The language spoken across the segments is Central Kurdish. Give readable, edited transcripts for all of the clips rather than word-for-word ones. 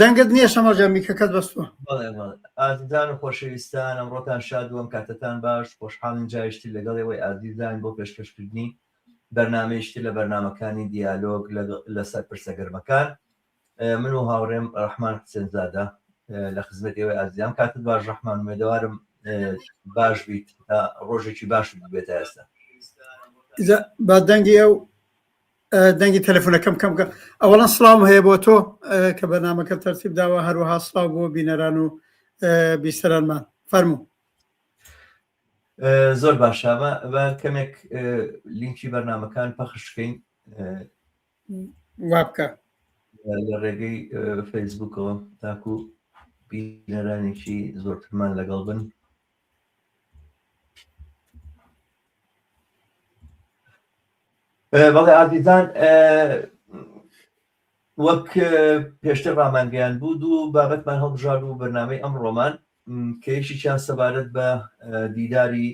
دەنگت نییە شەماڵ گیان میکەکەت بەستووە. بەڵێ بەڵێ ئازیزان و خۆشەویستان ئەمڕۆتان شاد و ئەم کاتەتان باش خۆشحاڵین جارێکی تر لەگەڵ ئێوەی ئازیزان بۆ پێشکەشکردنی بەرنامەیەکی تر لە بەرنامەکانی دیالۆگ لەسەر پرسە گەرمەکان من و هاوڕێم ڕەحمان حسێنزادە لە خزمەت ئێوەی ئازیزان کاتت باش ڕەحمان ئومێدەوارم باش بیت تا ڕۆژێکی باش بێت تا ئێستا با دەنگی ئەو دەنگی تەلەفۆنەکەم کەم بکە ئەوەڵەن سڵاوم هەیە بۆ تۆ کە بەرنامەکە تەرتیب داوە هەروەها سڵاو بۆ بینەران و بیسەرانمان فەرموو زۆر باشە بە کەمێک لینکی بەرنمەکان پەخش بکەین وا بکە لە ڕێگەی فەیسبوکەوە تاکو بینەرانێکی زۆرترمان لەگەڵ بن بەڵێ ئازیزان وەک پێشتر ڕامانگەیان بوو دوو بابەتمان هەڵبژارد و بەرنامەی ئەمڕۆمان کە یەکێکیان سەبارەت بە دیداری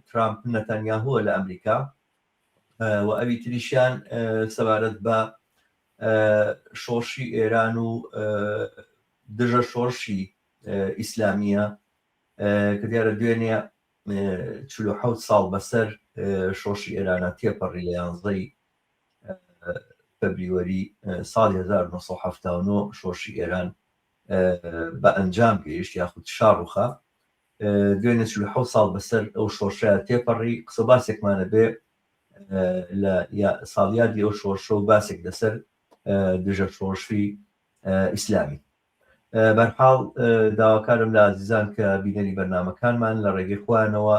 ترامپ نەتانیاهووە لە ئەمریکا و ئەوی تریشیان سەبارەت بە شۆڕشی ئێران و دژە شۆڕشی ئیسلامیە کە دیارە دوێنێ 47 ساڵ بەسەر شۆڕشی ئێرانە تێپەڕی لە یانزەی فەبریوەری ساڵی 1979 شۆڕشی ئێران بە ئەنجام گەیشت یاخود شا ڕوخا دوێنێ 47 ساڵ بەسەر ئەو شۆڕشە تێپەڕی قسە باسێکمانە بێ لە ساڵیادی ئەو شۆڕشە و باسێک لەسەر دژە شۆڕشی ئیسلامی بەرحاڵ داواکارم لە ئازیزان کە بینەری بەرنامەکانمان لە ڕێگەی خۆیانەوە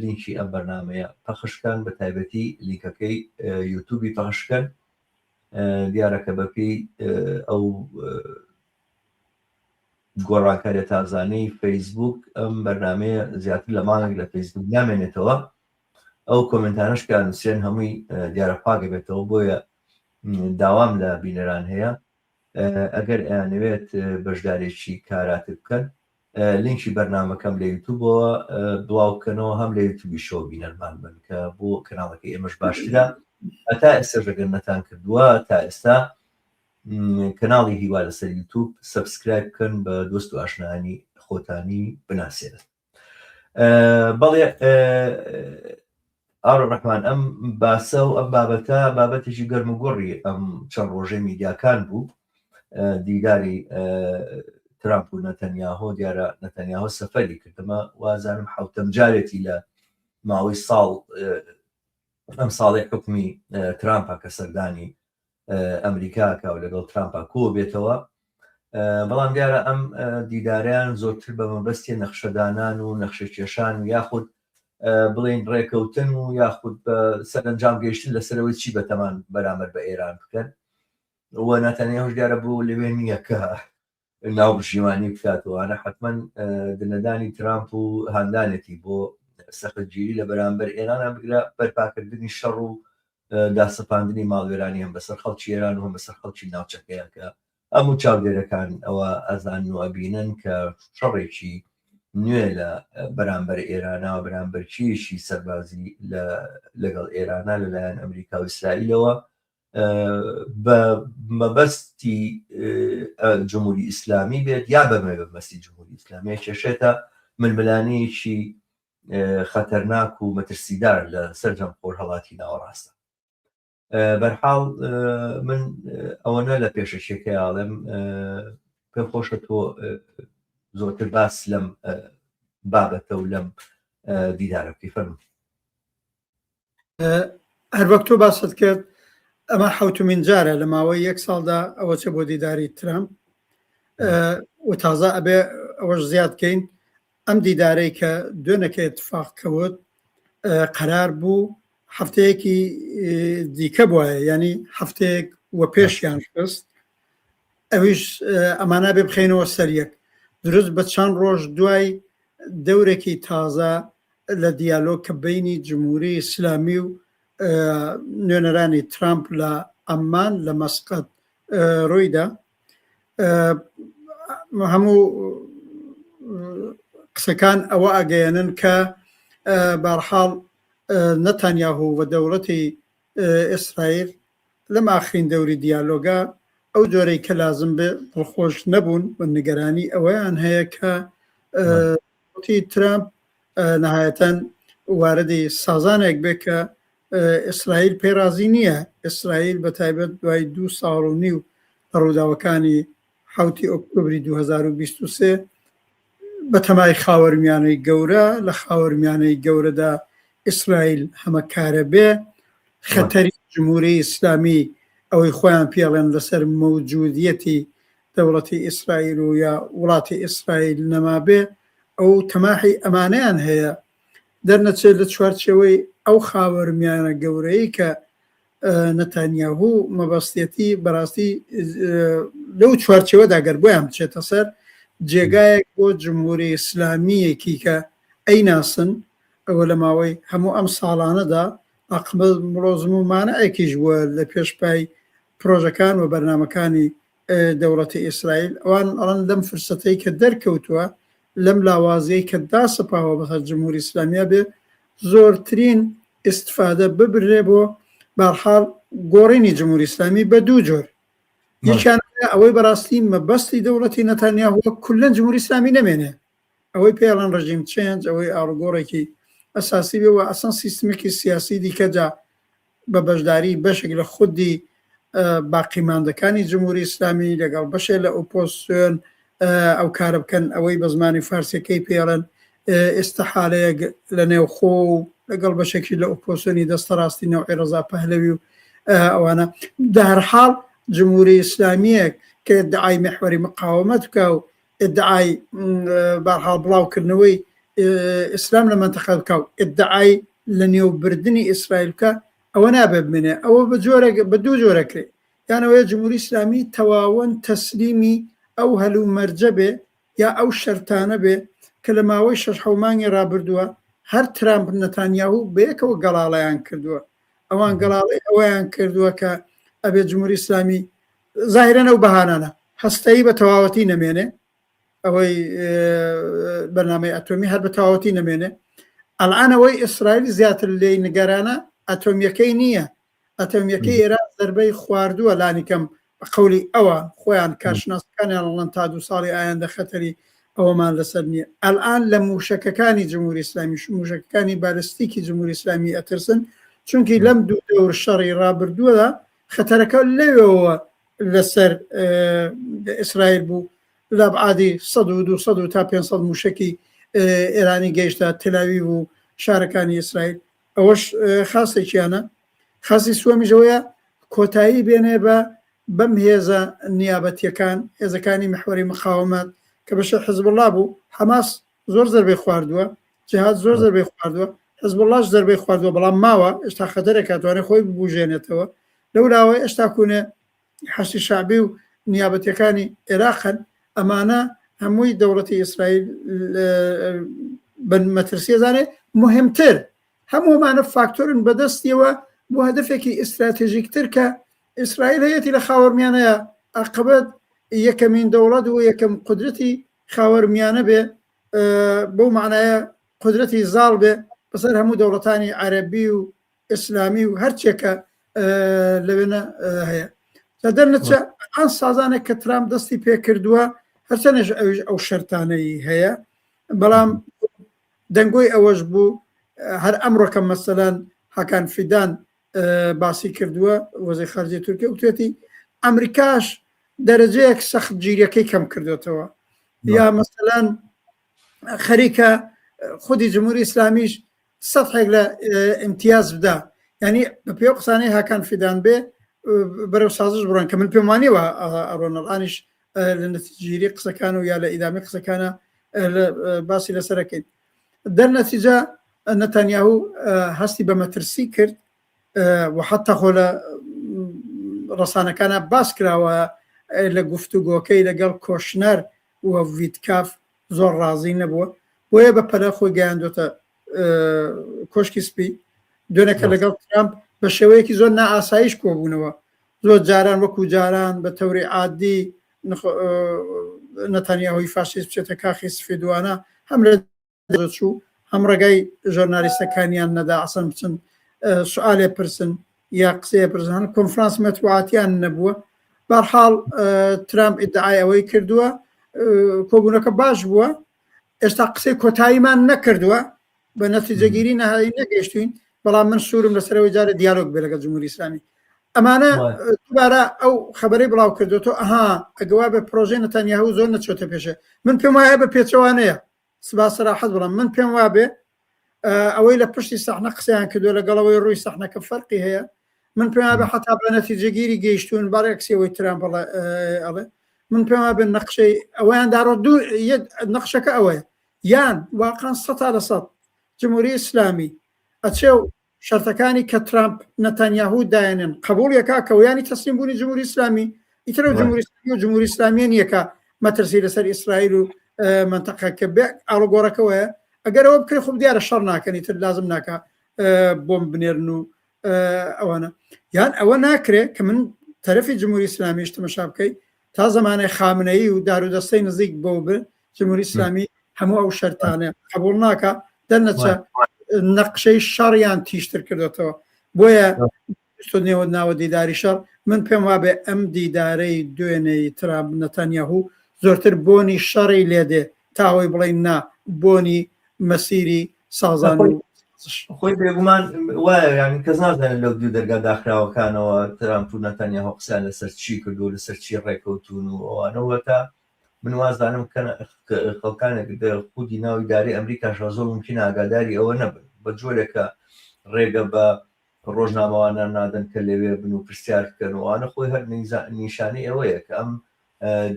لینکی ئەم بەرنامەیە پەخشکەن بە تایبەتی لینکەکەی یوتوبی پەخشکەن دیارە کە بەپێی ئەو گۆڕانکاریە تازانەی فەیسبوک ئەم بەرنمەیە زیاتر لە مانگێک لە فەیسبوک نامێنێتەوە ئەو کۆمنتانەش کە نووسێن هەمووی دیارە پاکە بێتەوە بۆیە داوام لە بینەران هەیە ئەگەر ئەیانەوێت بەشدارێکی کاراتر بکەن لینکی بەرنامەکەم لە یوتوبەوە بڵاو بکەنەوە هەم لە یوتوبیشەوە بینەرمان بن کە بۆ کەناڵەکەی ئێمەش باشترە هەتا ئێستا ژەگەر نەتان کردووە تا ئێستا کەناڵی هیوا لەسەر یوتوب subscribe بکەن بە دۆست و ئاشنایانی خۆتانی بناسێنن بەڵێ ئاڕۆ ڕەحمان ئەم باسە و ئەم بابەتە بابەتێکی گەرم و گوڕی ئەم چەند ڕۆژەی میدیاکان بوو دیداری ترامپ و نەتەنیاهۆ دیارە نەتەنیاهۆ سەفەری کردمە وازانم حوتەم جارێتی لە ماوەی ساڵ ئەم ساڵی حکومی ترامپە کە سەردانی ئەمریکا کا و لەگەڵ ترامپا کۆ بێتەوە بەڵام دیارە ئەم دیداریان زۆرتر بە مەبەستی نەخشەدانان و نەخشەکێشان و یاخود بڵین ڕێکەوتن و یاخود بە سەرنجام گەیشتن لەسەرەوەی چی بەتەمان بەرامبەر بە ئێران بکەن و ناتانیاهوش دیارە بۆ لەوێ نییە کە ناوبژیوانی بکات و ئەوانە حەتمەن دنەدانی ترامپ و هاندانێتی بۆ سەختگیری لە بەرامبەر ئێرانە بگرە بەرپاکردنی شەڕ و داسەپاندنی ماڵوێرانی هەم بەسەر خەڵکی ئێران و هەم بەسەر خەڵکی ناوچەکەیە کە هەموو چاودێرەکان ئەوە ئەزان و ئەبینن کە شەڕێکی نوێ لە بەرامبەر ئێرانەوە بەرامبەرچیەکی سەربازی لەگەڵ ئێرانە لەلایەن ئەمریکا و ئیسرائیلەوە بە مەبەستی جمهوری ئیسلامی بێت یا بە مەبەستی جمهوری ئیسلامی کێشێتە ململانێیەکی خەتەرناک و مەترسیدار لە سەرجەم خۆرهەڵاتی ناوەڕاستە بەرحاڵ من ئەوەنە لە پێشەکیەکەی ئاڵێم پێم خۆشە تۆ زۆرتر باس لەم بابەتە و لەم دیدارە بکەی فەرموو هەر وەک تۆ باست کرد ئەمە حوتمین جارە لە ماوەی یەک ساڵدا ئەوە چە بۆ دیداری ترامپ و تازە ئەبێ ئەوەش زیاد کەین ئەم دیدارەی کە دوێنەکە اتفاق کەوت قەرار بوو هەفتەیەکی دیکە بواە ینی هەفتەیەک و پێشیان خست ئەویش ئەمانە بێ بخەینەوە سەر یەک دروست بە چەند ڕۆژ دوای دەورێکی تازە لە دیالۆگ کە بەینی جمهوری ئیسلامی و نوێنەرانی ترامپ لە عەممان لە مەسقەت ڕوویدا هەموو قسەکان ئەوە ئەگەیەنن کە بارحاڵ نەتانیاهو و دەوڵەتی ئیسرائیل لەم ئاخرین دەوری دیالۆگە. ئەو جۆرەی کە لازم بێ دڵخۆش نەبوون و نیگەرانی ئەوەیان هەیە کە ترامپ نهایەتەن واردی سازانێک بێ کە ئیسرائیل پێی ڕازی نییە. ئیسرائیل بە تایبەت دوای دوو ساڵ و نیو لە ڕووداوەکانی حەوتی ئۆکتۆبری 2023 بە تەمای خاوەرمیانەی گەورە لە خاوەرمیانەی گەورەدا ئیسرائیل هەمەکارە بێ خەتەری جمهوری ئیسلامی ئەوەی خۆیان پێڵێن لەسەر مەوجودیەتی دەوڵەتی ئیسرائیل و یا وڵاتی ئیسرائیل نەمابێ ئەو تەماحی ئەمانەیان هەیە دەرنەچێت لە چوارچێوەی ئەو خاوەرمیانە گەورەی کە نەتانیاهو مەبەستێتی بەڕاستی لەو چوارچێوەدا گەر بۆیان بچێتە سەر جێگایەک بۆ جمهوری ئیسلامییەکی کە ئەیناسن ئەوە لە ماوەی هەموو ئەم ساڵانەدا ئەقمە مڵۆزم و مانعێکیش بووە لە پێش پای پرۆژەکان و بەرنامەکانی دەوڵەتی ئیسرائیل ئەوان ئەڵەن لەم فرسەتەی کە دەرکەوتووە لەم لاوازیەی کە داسەپاوە بەسەر جمهوری ئیسلامیا بێ زۆرترین ئیستفادە ببرێ بۆ بارحاڵ گۆڕینی جمهوری ئیسلامی بە دوو جۆر یەکیان ئەوەی بەڕاستی مەبەستی دەوڵەتی نەتانیاهوە کولەن جمهوری ئیسلامی نەمێنێ ئەوەی پێڵەن regime change ئەوەی ئاڵوگۆڕێکی ئەساسی بێ و ئەسەن سیستمێکی سیاسی دیکە جا بە بەشداری بەشێک لە خودی باقیماندەکانی جمهوری ئیسلامی لەگەڵ بەشێ لە ئۆپۆزسیۆن ئەو کارە بکەن ئەوەی بە زمانی فارسیەکەی پێڵێن ئێستەحالەیەک لە نێوخۆ و لەگەڵ بەشێکی لە ئۆپۆزسیۆنی دەستەڕاستی نەوعی ڕەزا پەهلەوی و ئەوانە دەهەرحاڵ جمهوری ئیسلامیەک کە ئیدعای محوەری مقاومەت بکە و ئیدعای بارحاڵ بڵاوکردنەوەی ئیسلام لە مەنتەقە بکە و ئیدعای لە نێوبردنی ئیسرائیل بکە ئەوە نابێ بمێنێ ئەوە بە جۆرێک بە دوو جۆرە کرێ یانەوەیە جمهوری ئیسلامی تەواوەن تەسلیمی ئەو هەلومەرجە بێ یا ئەو شەرتانە بێ کە لە ماوەی شەش حەو مانگی ڕابردووە هەر ترامپ نەتانیاهو بەیەکەوە گەڵاڵەیان کردووە ئەوان گەڵاڵەی ئەوەیان کردووە کە ئەبێ جمهوری ئیسلامی زاهیرەن ئەو بەهانانە هەستەیی بە تەواوەتی نەمێنێ ئەوەی بەرنامەی ئەتۆمی هەر بە تەواوەتی نەمێنێ ئەلان ئەوەی ئیسرائیل زیاتر لێی نگەرانە ئەتۆمیەکەی نییە ئەتۆمیەکەی ئێران زربەی خواردووە لانیکەم بە قەولی ئەوان خۆیان کارشناسەکانیان ئەڵەن تا دوو ساڵی ئایندە خەتەری ئەوەمان لەسەر نییە ئەلان لە موشەکەکانی جمهوری ئیسلامی موشەکەکانی بالستیکی جمهوری ئیسلامی ئەترسن چونکی لەم دوو دەور شەڕی ڕابردووەدا خەتەرەکە لەوێوە لەسەر ئیسرائیل بوو لە ئەبعادی 100 و 200 و تا 500 موشەکی ئێرانی گەیشتە تەلاویڤ و شارەکانی ئیسرائیل ئەوەش خاستێکیانە خاسی سوەمیش ئەوەیە کۆتایی بێنێ بە بەم هێزە نیابەتیەکان هێزەکانی محوەری مقاومەت کە بەشە حزبوڵا بوو حەماس زۆر زەربەی خواردووە جهاد زۆر زەربەی خواردووە حزبوڵاش زەربەی خواردووە بەڵام ماوە ئێستا خەتەرێک توانێت خۆی ببوژێنێتەوە لەولاوە ئێستا کوونێ حەشدی شەعبی و نیابەتیەکانی عێراقن ئەمانە هەمووی دەوڵەتی ئیسرائیل بە مەترسیە زانێ مهمتر هەموو ئەمانە فاکتۆرن بەدەستیەوە بۆ هەدفێکی ئیستراتێژیکتر کە ئیسرائیل هەیەی لە خاوەرمیانەیە ئەقبەت یەکەمین دەوڵەت و یەکەم قودرەتی خاوەرمیانە بێ بەو معنایە قودرەتی زاڵ بێ بەسەر هەموو دەوڵەتانی عەرەبی و ئیسلامی و هەرچێکە لەوێنە هەیە دەرنەچە ئەن سازانێک کە ترامپ دەستی پێکردووە هەرچەنێش ئەویش ئەو شەرتانەی هەیە بەڵام دەنگۆی ئەوەش بوو هەر ئەمڕۆکە مەسەلەن هاکان فیدان باسی کردووە وەزیر خارجی تورکیا وتێتی ئەمریکاش دەرەجەیەک سەخت گیریەکەی کەم کردوێتەوە یا مەسەلەن خەریکە خودی جمهوری ئیسلامیش سەتحێک لە ئیمتیاز بدا یعنی بە پێ قسانەی هاکان فیدان بێ بەرەو سازش بڕۆن کە من پێم وانیوە ئەڕۆن ئەڵانیش لە نەتیجگیری قسەکان و یا لە ئیدامی قسەکانە باسی لەسەرەکەین دەرنەتیجە نەتانیاهو هەستی بە مەترسی کرد و حتا خۆ لە ڕسانەکانە باس کراوە لە گفتوگۆکەی لەگەڵ کۆشنەر و ڤیتکاف زۆر ڕازی نەبووە بۆیە بە پەلە خۆی گەیاندۆتە کۆشکی سپی دوێنەکە لەگەڵ ترامپ بە شێوەیەکی زۆر نائاسایش کۆبوونەوە زۆر جاران وەکو جاران بە تەوری عادی نەتانیاهۆی فاشیست بچێتە کاخی سفیدوانە هەم لە چوو هەم ڕێگای ژۆرنالیستەکانیان نەدا ئەسەن بچن سوالێ پرسن یا قسەیە پرسن هەن کۆنفرانس مەتبوعاتیان نەبووە. بەرحاڵ ترامپ ئیدعای ئەوەی کردووە کۆبوونەکە باش بووە ئێستا قسەی کۆتاییمان نەکردووە بە نەتیجەگیری نەهایی نەگەیشتوین بەڵام من سوورم لەسەرەوەی جارە دیالۆگ بێ لەگەڵ جمهوری ئیسلامی ئەمانە دووبارە ئەو خبرەی بڵاو کردوەوە ئەها ئەگەوا بە پرۆژەی نەتانیاهو زۆر نەچۆتە پێشێ من پێم وایە بە پێچەوانەیە سبا سەراحەت بڵم من پێم وابێ ئەوەی لە پشتی سەحنە قسەیان کردو لەگەڵەوەی ڕووی سەحنەکە فەرقی هەیە من پێم وابێ حتا بە نەتیجەگیری گەیشتون بەڕێکسیەوەی ترامپ ئەڵێ من پێم وابێ نەقشەی ئەوەیان داڕۆ دوو نەقشەکە ئەوەیە یان واقعا 100% جمهوری ئیسلامی ئەچێ و شەرتەکانی کە ترامپ نەتانیاهو دایەنن قبوڵ یەکا کە ویانی تەسلیم بوونی جمهوری ئیسلامی ئیتر ئەو جمهوری ئیسلامی و جمهوری ئیسلامیە نییە کە مەترسی لەسەر ئیسرائیل و مەنتەقەکە بێ ئاڵوگۆڕەکەوەیە ئەگەر ئەوە بکرێ خۆ دیارە شەڕ ناکەن ئیتر لازم ناکا بۆم بنێرن و ئەوانە یان ئەوە ناکرێ کە من تەرەفی جمهوری ئیسلامیش تەمەشا بکەی تا زمانێ خامنەیی و دارودەستەی نزیک بەو بن جمهوری ئیسلامی هەموو ئەو شەرتانە قبول ناکە دەرنەچە نەقشەی شەڕیان تیشتر کردێتەوە بۆیە نێوە ناوە دیداری شەڕ من پێم وابێ ئەم دیدارەی دوێنێی ترامپ نەتانیاهو زۆرتر بۆنی شەڕی لێدێ تا ئەوەی بڵێن نا بۆنی مەسیری سازان و خۆی بێگومان وایە یعنی کەس نازانێت لەو دوو دەرگا داخراوەکانەوە ترامپ و نەتانیاهۆ قسەیان لەسەر چی کردو لەسەر چی ڕێکەوتون و ئەوانەوە تا من وازانم خەڵکانێک خودی ناو ئیدارەی ئەمریکاش زۆر ممکنە ئاگاداری ئەوە نەبن بە جۆرێکە ڕێگە بە ڕۆژنامەوانان نادەن کە لەوێ بن و پرسیار بکەن و ئەوانە خۆی هەر نیشانەی ئەوەیە کە ئەم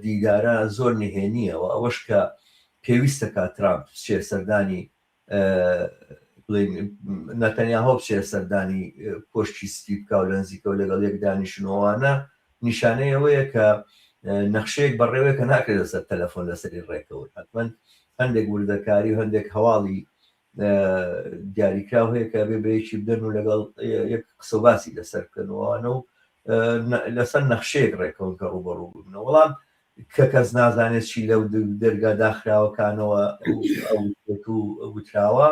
دیدارە زۆر نهێنییە و ئەوەش کە پێویستە کا ترامپ بچێ سەردانی بڵێین نەتەنیاهۆ بچێ سەردانی کۆشکی سپی بکا و لە نزیکەوە لەگەڵ یەک دانیشن و ئەوانە نیشانەی ئەوەیە کە نەخشەیەک بەڕێوەیە کە ناکرێت لەسەر تەلەفۆن لەسەری ڕێکەوت حتمما هەندێک وردەکاری و هەندێک هەواڵی دیاریکراو هەیە کە بێ بەیەکی بدەن و لەگەڵ یەک قسە باسی لەسەر بکەن وانە و لەسەر نەخشەیەک ڕێکەون کە ڕوبەڕوو ببنەوە وەڵام کە کەس نازانێت چی لەو دەرگا داخراوەکانەوە و وتراوە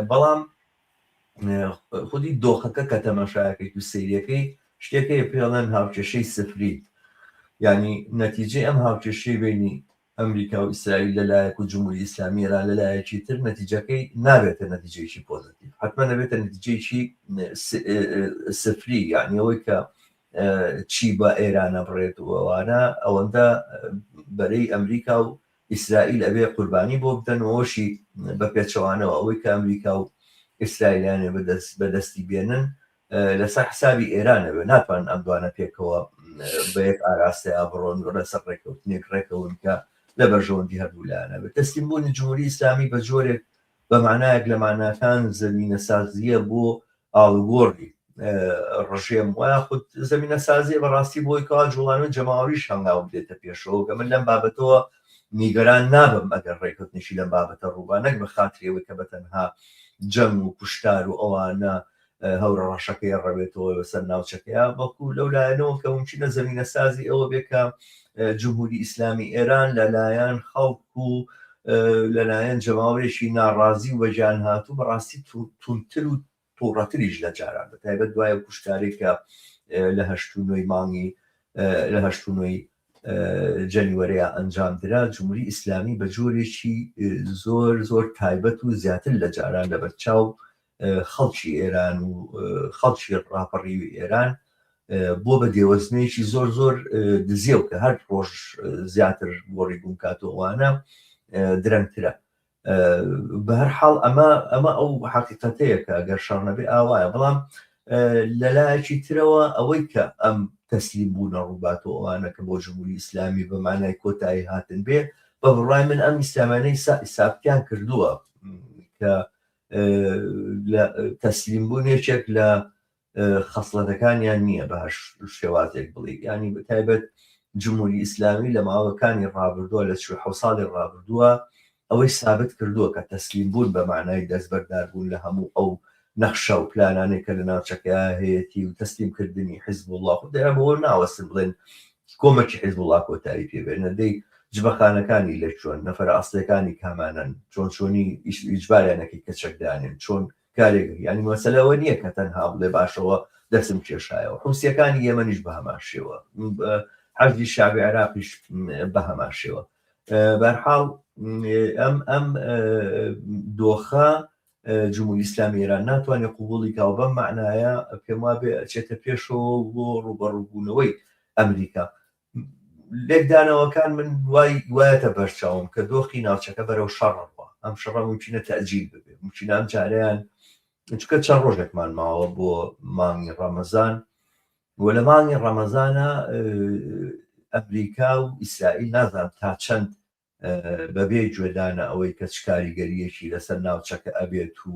بەڵام خودی دۆخەکە کە تەماشاکەیت و سەیرەکەی شتێکەیە پێڵێن هاوکێشەی سفری یعنی نەتیجەی ئەم هاوکێشەی بینی ئەمریکا و ئیسرائیل لە لایەک و جمهوری ئیسلامی ئێران لە لایەکی تر نەتیجەکەی نابێتە نەتیجەیەکی پۆزیتیڤ حتمما نەبێتە نەتیجەیەکی سفری یعنی ئەوەی کە چی بە ئێرانە بڕێت و ئەوانە ئەوەندە بەرەی ئەمریکا و ئیسرائیل ئەبێ قوربانی بۆ بدەن و ئەوەشی بە پێچەوانەوە ئەوەی کە ئەمریکا و ئیسرائیلیانێ بەدەستی بێنن لەسەر حسابی ئێرانە بێ ناتوانن ئەم دوانە پێکەوە بە یەک ئاراستەیا بڕۆن و لەسەر ڕێککەوتنێک ڕێکەون کە لە بەرژەوەندی هەردوو لایەنە بێت تەسلیم بوونی جمهوری ئیسلامی بە جۆرێک بە مانایەک لە ماناکان زەمینەسازییە بۆ ئاڵوگۆڕی ڕژێم و یاخود زەمینەسازیە بەڕاستی بۆی کەوا جوڵانەوەی جەماوەریش هەنگاو بدرێتە پێشەوە کە من لەم بابەتەوە نیگەران نابم ئەگەر ڕێککەوتنێکی لەم بابەتە ڕووبا نەک بە خاتری ئەوەی کە بە تەنها جەنگ و کوشتار و ئەوانە هەورە ڕەشەکەی ڕەوێتەوە بەسەر ناوچەکەیا بەڵکو لەو لایەنەوە کە ممکنە زەمینەسازی ئەوە بێ کە جمهوری ئیسلامی ئێران لەلایەن خەڵک و لەلایەن جەماوەرێکی ناڕازی و بەگیان هاتوو بەڕاستی توندتر و توڕەتریش لە جاران بە تایبەت دوای ئەو کوشتارەی کە لە هەشت و نۆی مانگی لە هەشت و نۆی جەنیوەرەیە ئەنجام درا جمهوری ئیسلامی بە جۆرێکی زۆر زۆر تایبەت و زیاتر لە جاران لەبەرچاو خەڵکی ئێران و خەڵکی ڕاپەڕیوی ئێران بۆ بە دێوەزمەیەکی زۆر زۆر دزێو کە هەر ڕۆژ زیاتر گۆڕی گوم کاتەوەوانە درەنگترە بە هەر حاڵ ئەمە ئەمە ئەو حقیقەتەیە کە ئەگەر شەڕ نەبێ ئاوایە بەڵام لەلایەکی ترەوە ئەوەی کە ئەم تەسلیم بوونە ڕووباتەوە ئەوانە کە بۆ جمهوری ئیسلامی بە مانای کۆتایی هاتن بێ بە بڕای من ئەم ئیسلامانەی سابتیان کردووە کە تەسلیم بوون یەکێک لە خەسڵەتەکانیان نییە بە هەر شێوازێک بڵێ ینی بە تایبەت جمهوری ئیسلامی لە ماوەکانی ڕابردووە لە 46 ساڵی ڕابردووە ئەوەی سابت کردووە کە تەسلیم بوون بە معنای دەستبەردار بوون لە هەموو ئەو نەخشە و پلانانێک کە لە ناوچەکەیا هەیەتی و تەسلیم کردنی حزب الله خۆ دەیان بەوە ناوەستن بڵێن کۆمەکی حزب الله کۆتایی پێ بێنە دەی جبەخانەکانی لە چۆن نەفرە ئەسلەکانی کامانەن چۆن چۆنی ئیجباریانەکەی کە چەکدانێن چۆن کارێک یانی مەسەلە ئەوە نییە کە تەنها بڵێ باشەوە دەسم کێشایەوە حوسیەکانی یەمەنیش بە هەمان شێوە حەشدی شعبی عێراقیش بە هەمان شێوە بەرحاڵ ئەم ئەم دۆخە جمهوری ئیسلامی ئێران ناتوانێت قوبوڵی کا و بەم معنایە پێم وابێ ئەچێتە پێشەوە بۆ ڕوبەڕووبوونەوەی ئەمریکا لێکدانەوەکان من وای وایەتە بەرچاوم کە دۆخی ناوچەکە بەرەو شەڕ ڕوا ئەم شەڕە ممکنە تەجیل ببێ ممکنە ئەم جارەیان چکە چەند ڕۆژێکمان ماوە بۆ مانگی ڕەمەزان و لە مانگی ڕەمەزانە ئەمریکا و ئیسرائیل نازانم تا چەند بەبێ گوێدانە ئەوەی کە چ کاریگەرییەکی لەسەر ناوچەکە ئەبێت و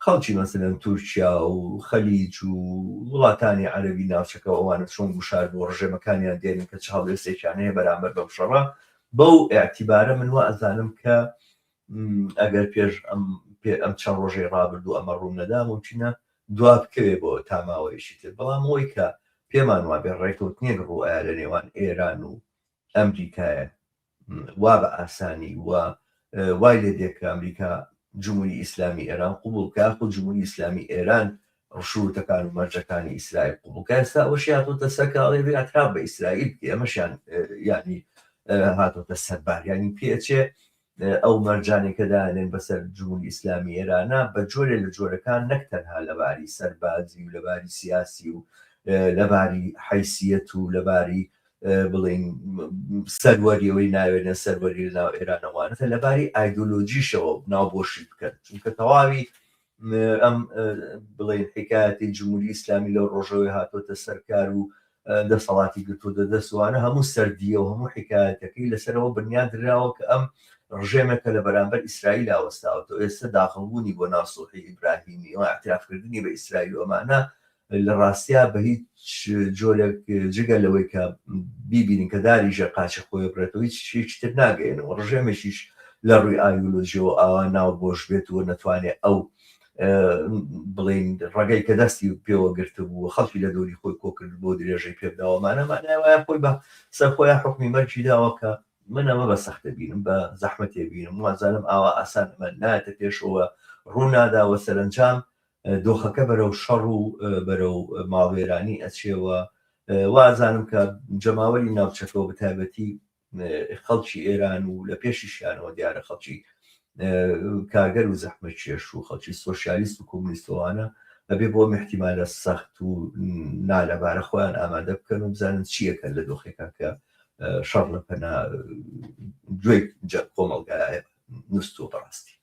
خەڵکی مەسەلەن تورکیا و خەلیج و وڵاتانی عەرەبی ناوچەکە و ئەوانە چۆن گوشار بۆ ڕژێمەکانیان دێنن کە چ هەڵوێستێکیان هەیە بەرامبەر بەم شەڕە بەو ئیعتیبارە من وا ئەزانم کە ئەگەر پێش ئەم ئەم چەند ڕۆژەی ڕابردوو ئەمە ڕوو نەدا مومکینە دوا بکەوێ بۆ تا ماوەیەکی تر بەڵام ئەوەی کە پێمان وابێ ڕێکەوتنێک ڕوو ئەیا لە نێوان ئێران و ئەمریکایە وا بە ئاسانی و وای لێ دێ کە ئەمریکا جمهوری ئیسلامی ئێران قوبوڵ بکا یاخود جمهوری ئیسلامی ئێران ڕشوتەکان و مەرجەکانی ئیسرائیل قوبوڵ کە ئێستا ئەوەشی هاتۆتە سەر کە ئەڵێ بێ اعتراف بە ئیسرائیل بکەی ئەمەشیان یعنی هاتۆتە سەربار یعنی پێچێ ئەو مەرجانەی کە دانێن بەسەر جمهوری ئیسلامی ئێرانە بە جۆرێ لە جۆرەکان نەک تەنها لەباری سەربازی و لەباری سیاسی و لەباری حیسیەت و لەباری بڵین سەروەری ئەوەی ناوێنە سەروەری لە ناو ئێرانەوانەتە لەباری ئایدۆلۆژیشەوە ناو بۆشی بکەن چونکە تەواوی ئەم بڵێن حکایەتی جمهوری ئیسلامی لەو ڕۆژەوەی هاتۆتە سەرکار و دەسەڵاتی گرتووە دەستوانە هەموو سەردیە و هەموو حکایەتەکەی لەسەرەوە بنیاد دراوە کە ئەم ڕژێمێکە لە بەرامبەر ئیسرائیل وەستاوەتەوە ئێستا داخڵبوونی بۆ ناو سوڵحی ئیبراهیمی و اعترافکردنی بە ئیسرائیل و ئەمانە لە ڕاستیا بە هیچ جۆرێک جگە لەوەی کە بیبینین کە داری ژێر قاچی خۆی بڕێتەوە هیچ شتێکی تر ناگەیەنەوە ڕژێمێکیش لە ڕووی ئایدۆلۆژیەوە ئاوا ناو بۆش بێت و نەتوانێت ئەو بڵین ڕەگەی کە دەستی پێوە گرتبوو خەڵکی لە دەوری خۆی کۆکرد بۆ درێژەی پێبداوەمانە مانای وایە خۆی بە سەر خۆیان حکومی مەرگی داوە کە من ئەمە بە سەختە بینم بە زەحمەتێ بینم وازانم ئاوا ئاسان ئەمە نایەتە پێشەوە ڕووناداوە سەرەنجام دۆخەکە بەرەو شەڕ و بەرەو ماڵوێرانی ئەچێەوە وازانم کە جەماوەری ناوچەکەەوە بەتایبەتی خەڵکی ئێران و لە پێشیشیانەوە دیارە خەڵکی کارگەر و زەحمە کێش و خەڵکی سۆسیالیست و کۆمونیستەوانە ئەبێ بۆ احتیمالە سەخت و نالەبارە خۆیان ئامادە بکەن و بزانن چیەکە لە دۆخێکە کە شەڕ لە پەنا گوێی کۆمەڵگایە نووسوە بەڕاستی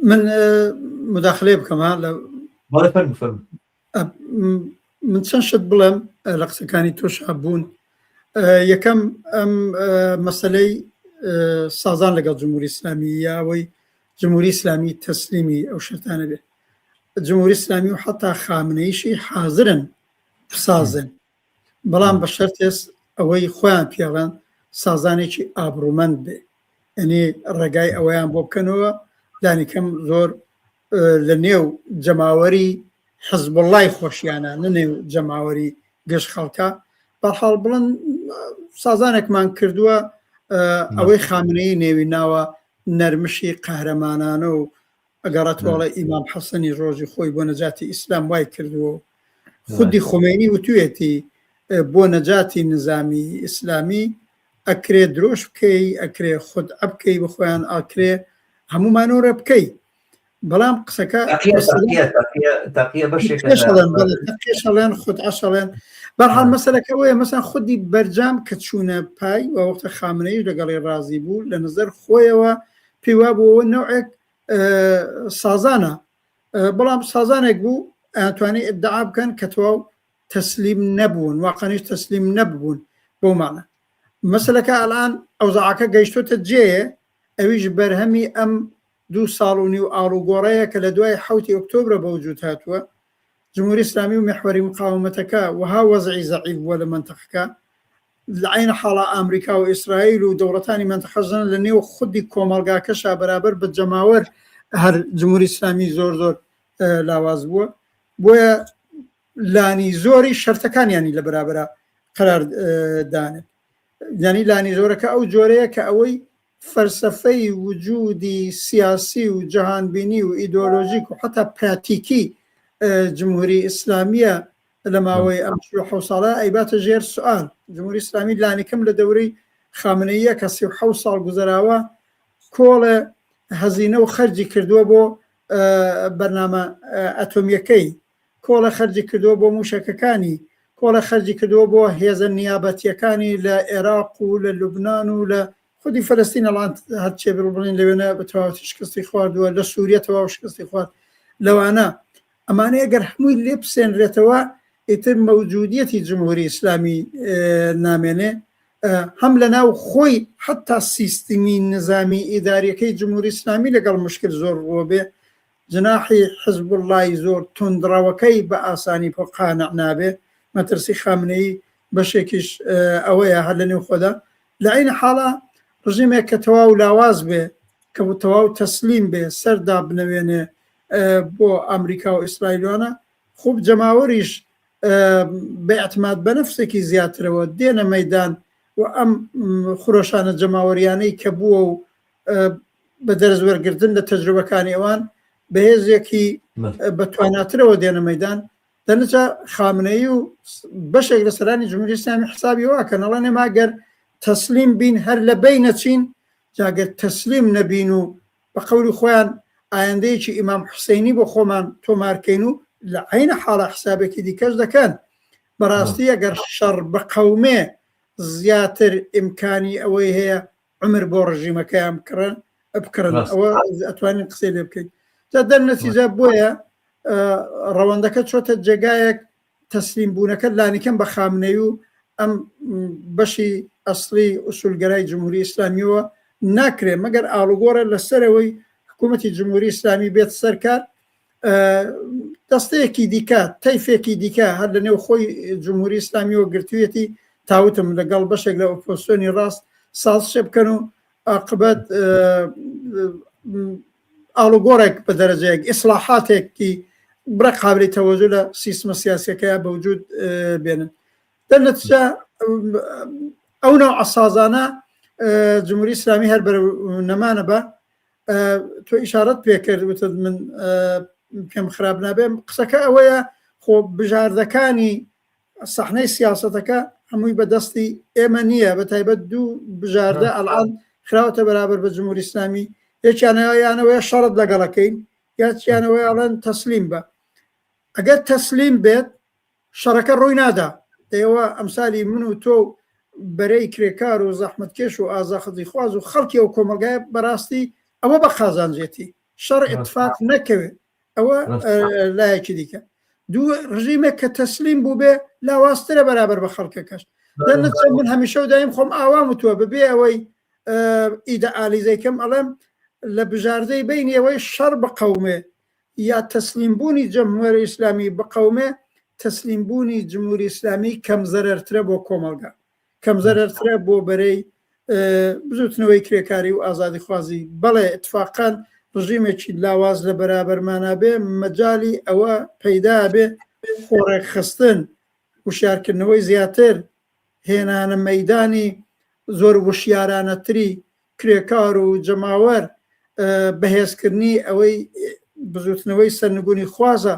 من مداخلەیە بکەم ها لە بەڵێ فەرموو فەرموو من چەند شت بڵێم لە قسەکانی تۆشا بوون یەکەم ئەم مەسلەی سازان لەگەڵ جمهوری ئیسلامی یا ئەوەی جمهوری ئیسلامی تەسلیمی ئەو شەرتانە بێت جمهوری ئیسلامی و حتا خامنەیشی حاضرن بسازن بەڵام بە شەرتێس ئەوەی خۆیان پێڵێن سازانێکی ئابڕومەند بێ ئەنی ڕێگای ئەوەیان بۆ بکەنەوە لانیکەم زۆر لە نێو جەماوەری حزبوڵای خۆشیانە نە نێو جەماوەری گشت خەڵکە بەرحاڵ بڵن سازانێکمان کردووە ئەوەی خامنەیی نێوی ناوە نەرمشی قەهرەمانانە و ئەگەڕێتەوە ئیمام حەسەنی ڕۆژی خۆی بۆ نەجاتی ئیسلام وای کردووە خودی خومینی وتوێتی بۆ نەجاتی نزامی ئیسلامی ئەکرێ درۆش بکەی ئەکرێ خود ئەبکەی بخۆیان ئاکرێ هەموو مانۆرە بکەی بەڵام قسەکە تەقیەشەڵێن خود عشەڵێن بەرحاڵ مەسەلەکە ئەوەیە مەسەن خودی بەرجام کە چوونە پای و وەختە خامنەیش لەگەڵی ڕازی بوو لە نظر خۆیەوە پێی وابووەوە نەوعێک سازانە بەڵام سازانێک بوو ئەتوانی ئیدعا بکەن کە تەواو تەسلیم نەبوون واقعیش تەسلیم نەبوون بەو مانە مەسلەکە ئەلان ئەوزاعەکە گەیشتۆتە جێیە ئەویش بەرهەمی ئەم دوو ساڵ و نیو ئاڵوگۆڕەیە کە لە دوای حەوتی ئۆکتۆبرە بە وجود هاتووە جمهوری ئیسلامی و میحوەری مقاومەتەکە وەها وەزعی زەعیف بووە لە مەنتەقەکە لە عەین حاڵا ئامریکا و ئیسرائیل و دەوڵەتانی مەنتەقە ژن لە نێو خودی کۆمەڵگاکەشا بەرابەر بە جەماوەر هەر جمهوری ئیسلامی زۆر زۆر لاواز بووە بۆیە لانی زۆری شەرتەکانیانی لە بەرابەرە قەرار دانێت یعنی لانی زۆرەکە ئەو جۆرەیە کە ئەوەی فەلسەفەی وجودی سیاسی و جەهانبینی و ئیدۆلۆژیک و حتا پراتیکی جمهوری ئیسلامیە لە ماوەی ئەم 47 ساڵە ئەیباتە ژێر سوئال. جمهوری ئیسلامی لانیکەم لە دەورەی خامنەییە کە 37 ساڵ گوزەراوە کۆڵێ هەزینە و خەرجی کردووە بۆ بەرنامە ئەتۆمیەکەی، کۆڵە خەرجی کردووە بۆ موشەکەکانی، کۆڵە خەرجی کردووە بۆ هێزە نیابەتیەکانی لە عێراق و لە لوبنان و لە خودی فەلەستین ئەڵان هەرچێ بڵ بڵین لەوێنە بە تەواوەتی شکستی خواردووە لە سووریە تەواو شکستی خوارد لەوانە ئەمانەیە گەر هەمووی لێ بسێنرێتەوە ئیتر مەوجودیەتی جمهوری ئیسلامی نامێنێ هەم لە ناو خۆی حتا سیستمی نظامی ئیداریەکەی جمهوری ئیسلامی لەگەڵ مشکل زۆر ڕووە بێ جناحی حزبوڵڵای زۆر توندڕەوەکەی بە ئاسانی پۆ قانع نابێ مەترسی خامنەیی بەشێکیش ئەوەیە هەر لە نێو خۆدا لە عەین حاڵا ڕژێمێک کە تەواو لاواز بێ کە تەواو تەسلیم بێ سەر دابنەوێنێ بۆ ئەمریکا و ئیسرائیلوانە خوب جەماوەریش بە اعتماد بە نەفسێکی زیاترەوە دێنە مەدان و ئەم خرۆشانە جەماوەریانەی کە بووە و بە دەرس وەرگرتن لە تەجروبەکانی ئەوان بەهێزێکی بە تواناترەوە دێنە مەدان دەنەچە خامنەیی و بەشێک لە سەرانی جمهوری ئیسلامی حسابی واکەن ئەڵێن ئێمە گەر تەسلیم بین هەر لە بەی نەچین جاگەر تەسلیم نەبین و بە قەولی خۆیان ئایندەیەکی ئیمام حوسینی بۆ خۆمان تۆمارکەین و لە عینە حاڵە حسابێکی دیکەش دەکەن بەڕاستی ئەگەر شەڕ بقەومێ زیاتر ئیمکانی ئەوەی هەیە عمر بۆ ڕژیمەکەیان بکڕن بکڕن ئەوە ئەتوانین قسەی لێ بکەین جا دەرنەتیجە بۆیە ڕەوەندەکە چۆتە جێگایەک تەسلیم بوونەکە لانیکەم بە خامنەی و ئەم بەشی ئەسلی ئوسولگەرای جمهوری ئیسلامیەوە ناکرێ مەگەر ئاڵوگۆڕە لەسەرەوەی حکوومەتی جمهوری ئیسلامی بێت سەرکار دەستەیەکی دیکە تەیفێکی دیکە هەر لە نێو خۆی جمهوری ئیسلامیەوە گرتوویەتی تاوتم لەگەڵ بەشێک لە ئۆپۆزسیۆنی ڕاست سازشێ بکەن و ئاقبەت ئاڵوگۆڕێک بە دەرەجەیەک ئیسلاحاتێکی بڕە قابلی تەوەجو لە سیستمە سیاسەکەی بەوجود بێنن دەرنەتیجە ئەو ناو عسازانە جمهوری ئیسلامی هەر بەرەو نەمانە بە تۆ ئیشارەت پێکرد وتت من پێم خراپ نابێ قسەکە ئەوەیە خۆ بژاردەکانی سەحنەی سیاسەتەکە هەمووی بە دەستی ئێمە نییە بە تایبەت دوو بژاردە ئەلان خراوەتە بەرابەر بە جمهوری ئیسلامی یەکیانەوەیانەوەیە شەڕت لەگەڵەکەین یاچیانەوەی ئەڵێن تەسلیم بە ئەگەر تەسلیم بێت شەڕەکە ڕووی نادا ئێوە ئەمسالی من و تۆ و بەرەی کرێکار و زەحمەتکێش و ئازاخزیخواز و خەڵکی ئەو کۆمەڵگایە بەڕاستی ئەوە بە قازانجێتی شەڕ ئیتفاق نەکەوێت ئەوە لایەکی دیکە دوو ڕژیمێک کە تەسلیم بوو بێ لاوازترە بەرابەر بە خەڵکەکەش دەنەچە من هەمیشە و دایم خۆم ئاوام وتووە بەبێ ئەوەی ئیدە ئالیزەیکەم ئەڵێم لە بژاردەی بینی ئەوەی شەڕ بقەومێ یا تەسلیم بوونی جەمهوری ئیسلامی بقەومێ، تەسلیم بوونی جمهوری ئیسلامی کەم زەرەرترە بۆ کۆمەڵگا، کەم زەرەرترە بۆ بەرەی بزوتنەوەی کرێکاری و ئازادیخوازی. بەڵێ ئیتفاقەن ڕژیمێکی لاواز لە بەرابەرمانا بێ مەجالی ئەوە پەیدا بێ خۆڕێکخستن، وشیارکردنەوەی زیاتر، هێنانە مەیدانی زۆر وشیارانەتری کرێکار و جەماوەر، بەهێزکردنی ئەوەی بزوتنەوەی سەرنگونی خوازە،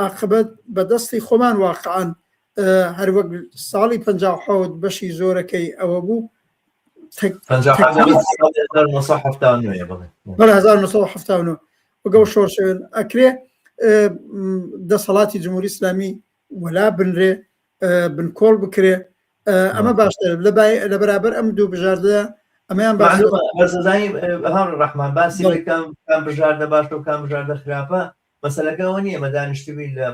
ئاقبەت بە دەستی خۆمان واقعەن هەروەک ساڵی 57 بەشی زۆرەکەی ئەوە بوو 1979 وەگەڵ شۆرشێن ئەکرێ دەسەڵاتی جمهوری ئیسلامی وەلا بنرێ بنکۆڵ بکرێ ئەمە باشتر لە بەرابەر ئەم دوو بژاردە ئەمەیان باشزانی هاوڕ ڕەحمان باسی کام کام بژاردە باشە و کام بژاردە خراپە مەسەلەکە ئەوە نییە مە دانیشتبین لە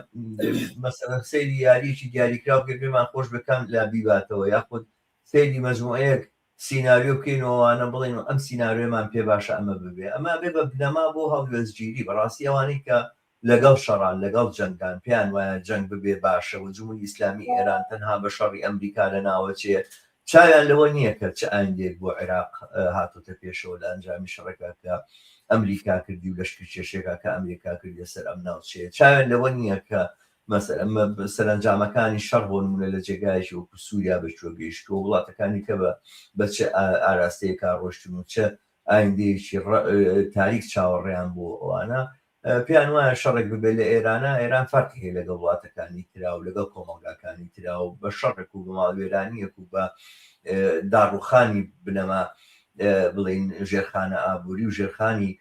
مەسەلەن سەیری یاریەکی دیاریکراو بکەین پێمان خۆش بێ کام لا بیباتەوە یاخود سەیری مەجموعەیەک سیناریۆ بکەین و ئەوانە بڵێن و ئەم سیناریۆمان پێ باشە ئەمە ببێ ئەمە بێ بە بنەما بۆ هەڵوێستگیری بەڕاستی ئەوانەی کە لەگەڵ شەڕان لەگەڵ جەنگان پێیان وایە جەنگ ببێ باشە و جمهوری ئیسلامی ئێران تەنها بە شەڕی ئەمریکا لەناوەچێ چاویان لەوە نییە کە چ ئایندەیەک بۆ عێراق هاتۆتە پێشەوە لە ئەنجامی شەڕێکا کە ئەمریکا کردی و لەشکرکێشێکا کە ئەمریکا کردیە سەر ئەم ناوچەیە چاویان لەوە نییە کە مەسەلەن سەرەنجامەکانی شەڕ بۆ نمونە لە جێگایەکی وەکو سووریا بە کوێ گەیشتووە وڵاتەکانی کە بە بە چ ئاراستەیەکا ڕۆشتن و چ. ئایندەیەکی تاریک چاوەڕێیان بۆ ئەوانە پێیان وایە شەڕێک ببێت لە ئێرانە ئێران فەرقی هەیە لەگەڵ وڵاتەکانی ترا و لەگەڵ کۆمەڵگاکانی ترا و بە شەڕێک و بە ماڵوێرانیەک و بە داڕوخانی بنەما بڵین ژێرخانە ئابووری و ژێرخانی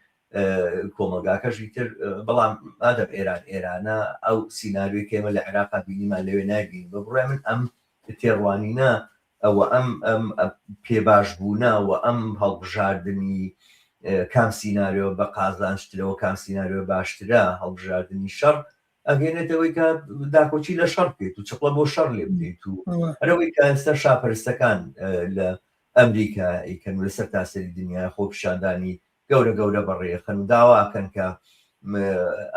کۆمەڵگاکەشی تر بەڵام مادەم ئێران ئێرانە ئەو سیناریۆی کە ئێمە لە عێراقا بینیمان لەوێ نایبینین بە بڕوای من ئەم تێڕوانینە و ئەم ئەم پێباشبوونە و ئەم هەڵبژاردنی کام سیناریۆ بە قازانجترە و کام سیناریۆ باشترە هەڵبژاردنی شەڕ ئەگەێنێتەوەی کە داکۆکی لە شەڕ بکەیت و چقڵە بۆ شەڕ لێ بدەیت و هەرەوەی کە ئێستا شاپەرستەکان لە ئەمریکا ئەیکەن و لەسەر تاسەری دنیا خۆپیشاندانی گەورە گەورە بەڕێخەن و داوا ئەکەن کە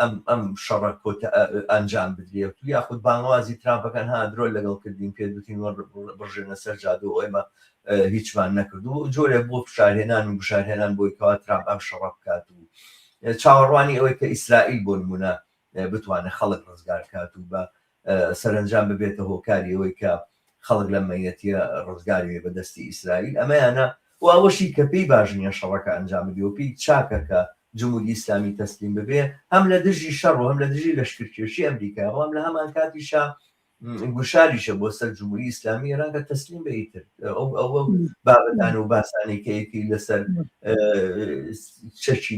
ئەم ئەم شەڕە کۆتا ئەنجام بدرێت و یاخود بانگوازی ترامپەکەن ها درۆ لەگەڵ کردین پێت وتین وەر بڕژێنە سەر جادە و ئێمە هیچمان نەکرد و جۆرێک بۆ فشارهێنان و گوشارهێنان بۆی کەوا ترامپ ئەم شەڕە بکات و چاوەڕوانی ئەوەی کە ئیسرائیل بۆ نمونە بتوانێت خەڵک ڕزگار کات و بە سەرەنجام ببێتە هۆکاری ئەوەی کە خەڵک لەم مەینەتیە ڕزگاری بێ بە دەستی ئیسرائیل ئەمەیانە و ئەوەشی کە پێی باش نیە شەڕەکە ئەنجام بدێ و پێی چاکە کە جمهوری ئیسلامی تەسلیم ببێ هەم لە دژی شەڕ و هەم لە دژی لەشکرکێشی ئەمریکا بەڵام لە هەمان کاتیشا گوشاریشە بۆ سەر جمهوری ئیسلامی ئێران کە تەسلیم بێ ئیتر ئەو ئەو بابەتان و باسانی کە یەکی لەسەر چەکی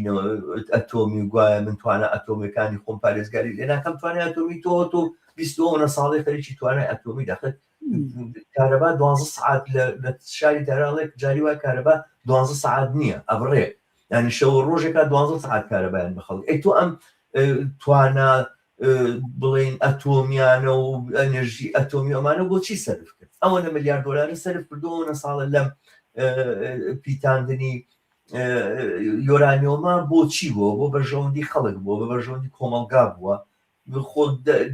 ئەتۆمی و گوایە من توانا ئەتۆمیەکانی خۆم پارێزگاری لێ ناکەم توانای ئەتۆمی تۆ تۆ 20 ساڵی خەریکی توانای ئەتۆمی دەخت کارەبا 12 سعات لە شاری تارانڵێک جاری وای کارەبا 12 سعات نییە ئەبڕێ ینی شەوە ڕۆژێکا 12 سعات کارەبایان بە خەڵک ئەی تۆ ئەم توانا بڵین ئەتۆمیانە و ئەنرژی ئەتۆمی ئەمانە بۆچی سەرف کرد ئەوەنە ملیار دۆلاری سەرف کردو ئەوەنە ساڵە لەم پیتاندنی یۆرانیۆمە بۆچی بووە بۆ بەرژەوەندی خەڵک بووە بە بەرژەوەندی کۆمەڵگا بووە خۆ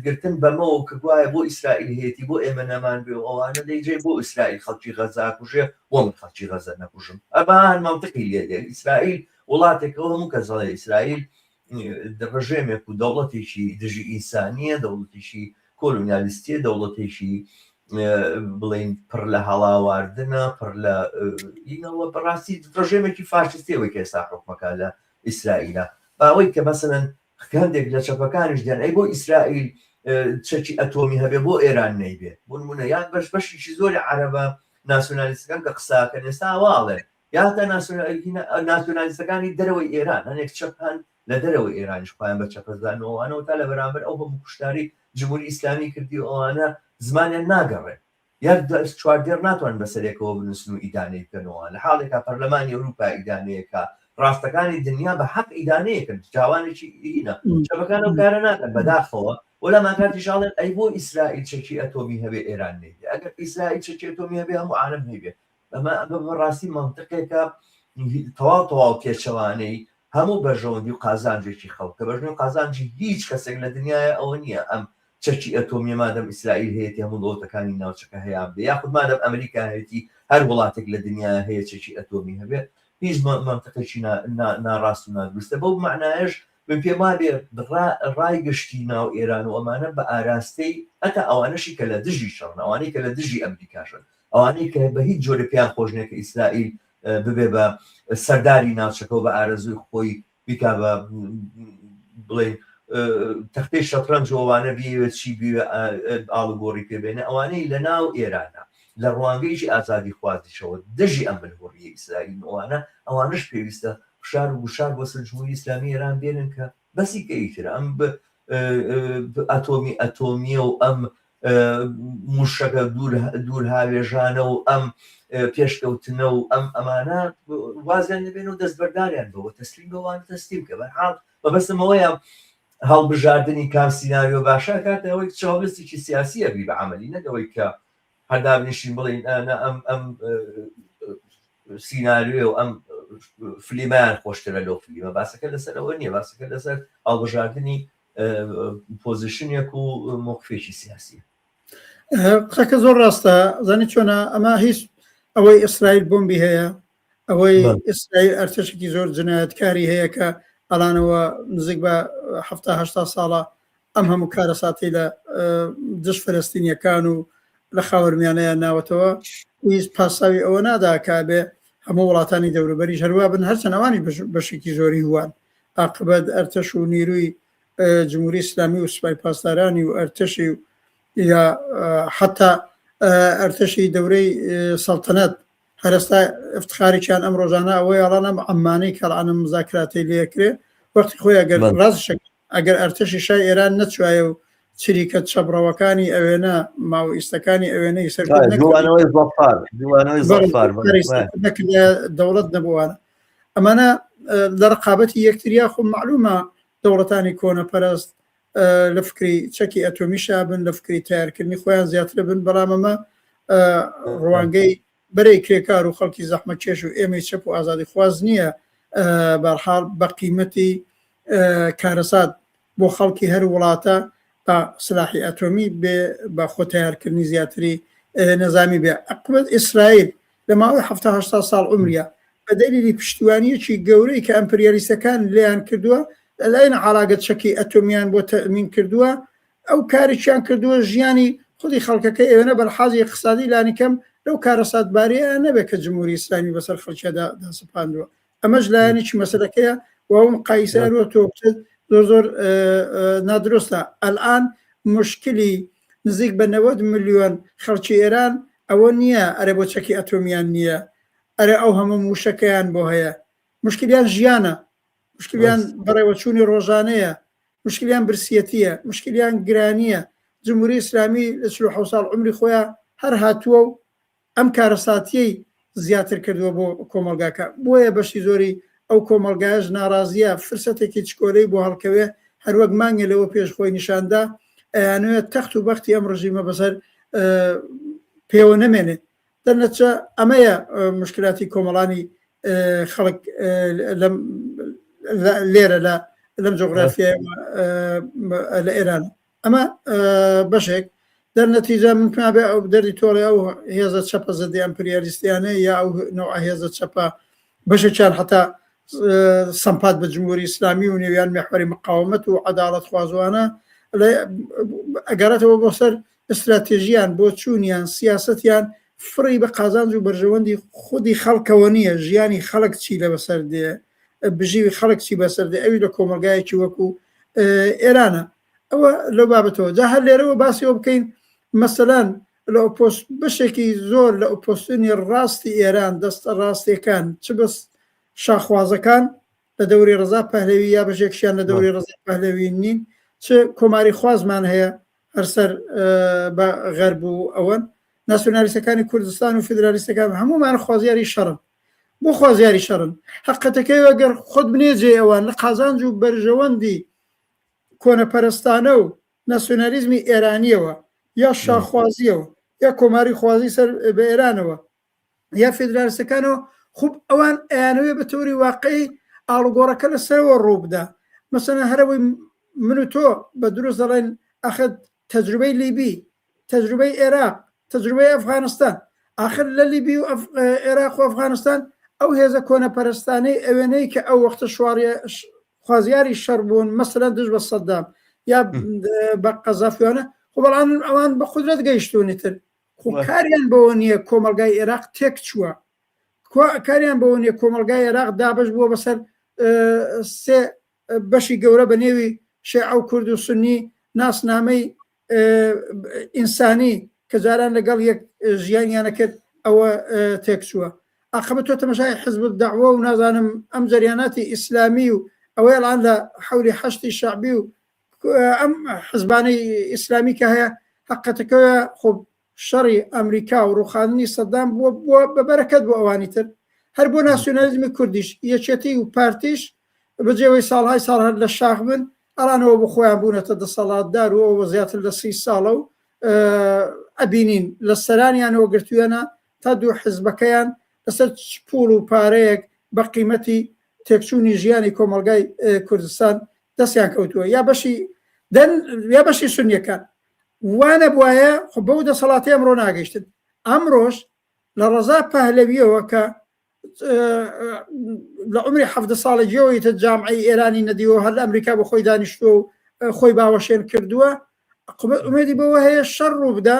گرتن بەمەوە کە گوایە بۆ ئیسرائیل هەیەی بۆ ئێمە نەمان بێ و ئەوانە دەیجێ بۆ ئیسرائیل خەڵکی غەزا کوژێ بۆ من خەڵکی غەزە نەکوژم ئەمان منطقی لێ دێ ئیسرائیل وڵاتێکەوە هەموو کەس دەڵێ ئیسرائیل ڕژێمێک و دەوڵەتێکی دژی ئینسانیە دەوڵەتێکی کۆلۆنیالیستیە دەوڵەتێکی بڵین پڕ لە هەڵاواردنە پڕ لە ئینەوە بەڕاستی ڕژێمێکی فاشستیەوەی کە ئێستا حکومەکە لە ئیسرائیلە باوەی کە مەسەلەن هەندێک لە چەپەکانیش دێن ئەی بۆ ئیسرائیل چەکی ئەتۆمی هەبێ بۆ ئێران نەیبێ بۆ نمونە یان بەش بەشێکی زۆری عەرەبە ناسیۆنالیستەکان کە قساکەن ئێستا واڵێن یا هەتا ناسیۆنالیستەکانی دەرەوەی ئێران هەنێک چەپ هەن لە دەرەوەی ئێرانیش خۆیان بە چەپەزان و ئەوانەوە تا لە بەرامبەر ئەو هەموو کوشتاری جمهوری ئیسلامی کردی و ئەوانە زمانیان ناگەڕێ یان چواردێڕ ناتوانن بەسەرێکەوە بنووسن و ئیدانەی بکەنەوە لە حاڵێکا پەرلەمانی ئەوروپا ئیدانەیەکە ڕاستەکانی دنیا بە حەق ئیدانەیەکن چاوانێکی هینە چەپەکان ئەو کارە ناکەن بەداخەوە ولا ماکاتیش ئاڵێن ئەی بۆ ئیسرائیل چەکی ئەتۆمی هەبێ ئێران نەیبێ ئەگەر ئیسرائیل چەکی ئەتۆمی هەبێ هەموو عالەم هەیبێ ئەمە ئەمە بەڕاستی مەنتقێکە تەواو تەواو پێچەوانەی هەموو بەرژەوەندی و قازانجێکی خەڵکە بەرژەوەندی و قازانجی هیچ کەسێک لە دنیاە ئەوە نییە ئەم چەکی ئەتۆمیە مادەم ئیسرائیل هەیەی هەموو دەوڵەتەکانی ناوچەکە هەیان بێ یاخود مادەم ئەمریکا هەیەی هەر وڵاتێک لە دنیا هەیە چەکی ئەتۆمی هەبێ هیچ مەنتقێکی ناڕاست و نادروستە بەو معنایش من پێم وابێ ڕای گشتی ناو ئێران و ئەمانە بە ئاراستەی هەتا ئەوانەشی کە لە دژی شەڕن ئەوانەی کە لە دژی ئەمریکاشن ئەوانەی کە بە هیچ جۆرە پێیان خۆش نییە کە ئیسرائیل ببێ بە سەرداری ناوچەکە و بە ئارەزووی خۆی بیکا بە بڵێن تەختەی شەترەنج و ئەوانە بیەوێت چی بیوێ ئاڵوگۆڕی پێ بێنێ ئەوانەی لە ناو ئێرانە لە ڕوانگەیەکی ئازادیخوازیشەوە دژی ئەم ملهوڕیە ئیسرائیل ئەوانە ئەوانش پێویستە فشار و گوشار بۆ سەر جمهوری ئیسلامی ئێران بێنن کە بەسی کە ئیتر ئەم ئەتۆمی ئەتۆمیە و ئەم موشەکە دوور هاوێژانە و ئەم پێشکەوتنە و ئەم ئەمانە وازیان لەبێن و دەستبەرداریان بەوە تەسلیم بەوان تەسلیم کە بەرحاڵ مەبەستم ئەوەیە هەڵبژاردنی کام سیناریۆ باشە کاتە ئەوەی چاوەستێکی سیاسی ئەگری بە عەمەلی نەک ئەوەی کە هەر دابنیشین بڵێین ئەنا ئەم ئەم سیناریۆ و ئەم فلیمەیان خۆشترە لەو فلیمە باسەکە لەسەر ئەوە نییە باسەکە لەسەر هەڵبژاردنی position ێک و مۆقفێکی سیاسی قسەکە زۆر ڕاستە زانی چۆنە ئەمە هیچ ئەوەی ئیسرائیل بۆمبی هەیە ئەوەی ئیسرائیل ئەرتەشێکی زۆر جنایەتکاری هەیە کە ئەلانەوە نزیک بە هەفتا ساڵە ئەم هەموو کارەساتی لە دژ فلستینیەکان و لە خاوەرمیانەیان ناوەتەوە هیچ پاساوی ئەوە نادا کە بێ هەموو وڵاتانی دەوروبەریش هەروا بن هەرچەند ئەوانی بەشێکی زۆری هوان ئاقبەت ئەرتەش و نیروی جمهوری ئیسلامی و سوپای پاسدارانی و ئەرتەشی و یا حتا ئەرتەشی دەورەی سەڵتەنەت هەرستا افتخارێکیان ئەم ڕۆژانە ئەوەی ئەڵان ئەم عەمانەی کەڵانە مزاکراتەی لێکرێ وەختی خۆی ئەگەر ڕاستشە ئەگەر ئەرتەشی شای ئێران نەچوایە و چریکە چەپڕەوەکانی ئەوێنە ماوئیستەکانی ئەوێنەی سەرکوت نەکردایە دەوڵەت نەبووانە ئەمانە لە ڕقابەتی یەکتریا خۆ معلومە دەوڵەتانی کۆنەپەرست لە فکری چەکی ئەتۆمیشا بن لە فکری تیارکردنی خۆیان زیاتر بن بەڵام ئەمە ڕوانگەی بەرەی کرێکار و خەڵکی زەحمەتکێش و ئێمەی چەپ و ئازادیخواز نییە بەرحاڵ بە قیمەتی کارەسات بۆ خەڵکی هەر وڵاتە بە سلاحی ئەتۆمی بێ بە خۆ تیارکردنی زیاتری نەزامی بێ ئەقبەت ئیسرائیل لە ماوەی هەفتا ساڵ عمریە بە دەلیلی پشتیوانیەکی گەورەی کە ئەمپریالیستەکان لێیان کردووە لەلایەن عراگە چەکی ئەتۆمیان بۆ تەمین کردووە ئەو کارێکیان کردووە ژیانی خودی خەڵکەکەی ئەوێنە بەلحازی اقتصادی لانیکەم لەو کارەساتباریە نەبێت کە جمهوری ئیسلامی بەسەر خەڵکیدا داسەپاندووە ئەمەش لایەنێکی مەسەلەکەیە و ئەو مقایسە هەروە تۆ بچێت زۆر زۆر نادروستە ئەلئان مشکلی نزیک بە 90 ملیۆن خەڵکی ئێران ئەوە نییە ئەرێ بۆ چەکی ئەتۆمیان نییە ئەرێ ئەو هەموو موشەکەیان بۆ هەیە مشکلیان ژیانە مشکلیان بەڕێوەچوونی ڕۆژانەیە مشکلیان برسیەتیە مشکلیان گرانیە جمهوری ئیسلامی لە 47 ساڵ عمری خۆیان هەر هاتووە و ئەم کارەساتیەی زیاتر کردووە بۆ کۆمەڵگاکە بۆیە بەشی زۆری ئەو کۆمەڵگایەش ناڕازیە فرسەتێکی چکۆلەی بۆ هەڵکەوێ هەروەک مانگێ لەوە پێش خۆی نیشاندا ئەیانەوێت تەخت و بەختی ئەم ڕژیمە بەسەر پێوە نەمێنێ دەرنەچە ئەمەیە مشکلاتی کۆمەڵانی خەڵک لەم لێرە لە لەم جۆگرافیای لە ئێران ئەمە بەشێک دەرنەتیجە من پێم بێ ئەو دەردی تۆڵی ئەو هێزە چەپە زدی ئەمپریالیستیانە یا ئەو نوع هێزە چەپە بەشێکیان حتا سەمپات بە جمهوری ئیسلامی و نێویان محوەری مقاومەت و عەداڵەت خوازوانە ئەگەڕێتەوە بۆ سەر ئستراتێژیان بۆ چوونیان سیاسەتیان فڕی بە قازانج و بەرژەوەندی خودی خەڵکەوە نییە ژیانی خەڵک چی لە بەسەر دێ بژیوی خەڵک چی بەسەر دێ ئەوی لە کۆمەلگایەکی وەکو ئێرانە ئەوە لەو بابەتەوە جا هەر لێرەوە باسی ئەوە بکەین مەسەلەن لە ئۆپۆس بەشێکی زۆر لە ئۆپۆسیۆنی ڕاستی ئێران دەستە ڕاستیەکان چ بەس شاخوازەکان لە دەوری ڕەزا پەهلەوی یا بەشێکشیان لە دەوری ڕەزا پەهلەوی نین چ کۆماری خوازمان هەیە هەر سەر بە غەرب و ئەوەن ناسیۆنالیستەکانی کوردستان و فیدرالیستەکان هەموومان خوازیاری شەڕن بۆ خوازیاری شەڕن حقەتەکەی ئەگەر خۆت بنێجێ ئەوان لە قازانج و بەرژەوەندی کۆنەپەرستانە و ناسیۆنالیزمی ئێرانیەوە یا شاخوازیەوە یا کۆماری خوازی سەر بە ئێرانەوە یا فێدرالیستەکانەوە خوب ئەوان ئەیانەوێ بە تەوری واقعی ئاڵوگۆڕەکە لە سەرەوە ڕوو بدا مەسەلەن هەرەوەی من و تۆ بە دروست دەڵێن ئەخر تەجروبەی لیبی تەجروبەی عێراق تەجروبەی ئەفغانستان ئاخر لە لیبی و عێراق و ئەفغانستان ئەو هێزە کۆنەپەرستانەی ئەوێنەی کە ئەو وەختە شواڕیە خوازیاری شەڕ بوون مەسەلەن دژ بە سەدام یا بە قەزافیانە خۆ بەڵام ئەوان بە قودرەت گەیشتوونی تر خۆ کاریان بەوە نییە کۆمەلگای عێراق تێک چووە کاریان بەوە نییە کۆمەلگای عێراق دابش بووە بەسەر سێ بەشی گەورە بە نێوی شێعە و کورد و سنی ناسنامەی ئینسانی کە جاران لەگەڵ یەک ژیانیانە کرد ئەوە تێکچووە ئاخەمە تۆ تەمەشای حزب داوە و نازانم ئەم جەریاناتی ئیسلامی و ئەوەی ئەڵان لە حولی حەشتی شعبی و ئەم حزبانەی ئیسلامی کە هەیە حقەتەکە خۆ شەڕی ئەمریکا و ڕوخاندنی سەدام بووە بووە بە بەرەکەت بۆ ئەوانی تر هەر بۆ ناسیۆنالیزمی کوردیش یەکێتی و پارتیش بەجێوەی ساڵهای ساڵ هەر لە شاخ بن ئەڵانەوە بۆ خۆیان بوونەتە دەسەڵاتدار و ئەوە زیاتر لە سی ساڵە و ئەبینین لە سەرانیانەوە گرتویانە تا دوو حزبەکەیان لەسەر پوڵ و پارەیەک بە قیمەتی تێکچوونی ژیانی کۆمەڵگای کوردستان دەستیان کەوتووە یا بەشی دەن یا بەشی سونیەکان وانەبوایە خۆ بەو دەسەڵاتی ئەمڕۆ ناگەیشتن ئەمڕۆش لە ڕەزا پەهلەویەوە کە لە عمری حەفدە ساڵێکیەوەی تە جامعی ئێرانی نەدیوە هەر لە ئەمریکا بە خۆی دانیشتووە و خۆی باوەشێن کردووە ئومێدی بەوە هەیە شەڕ ڕوو بدا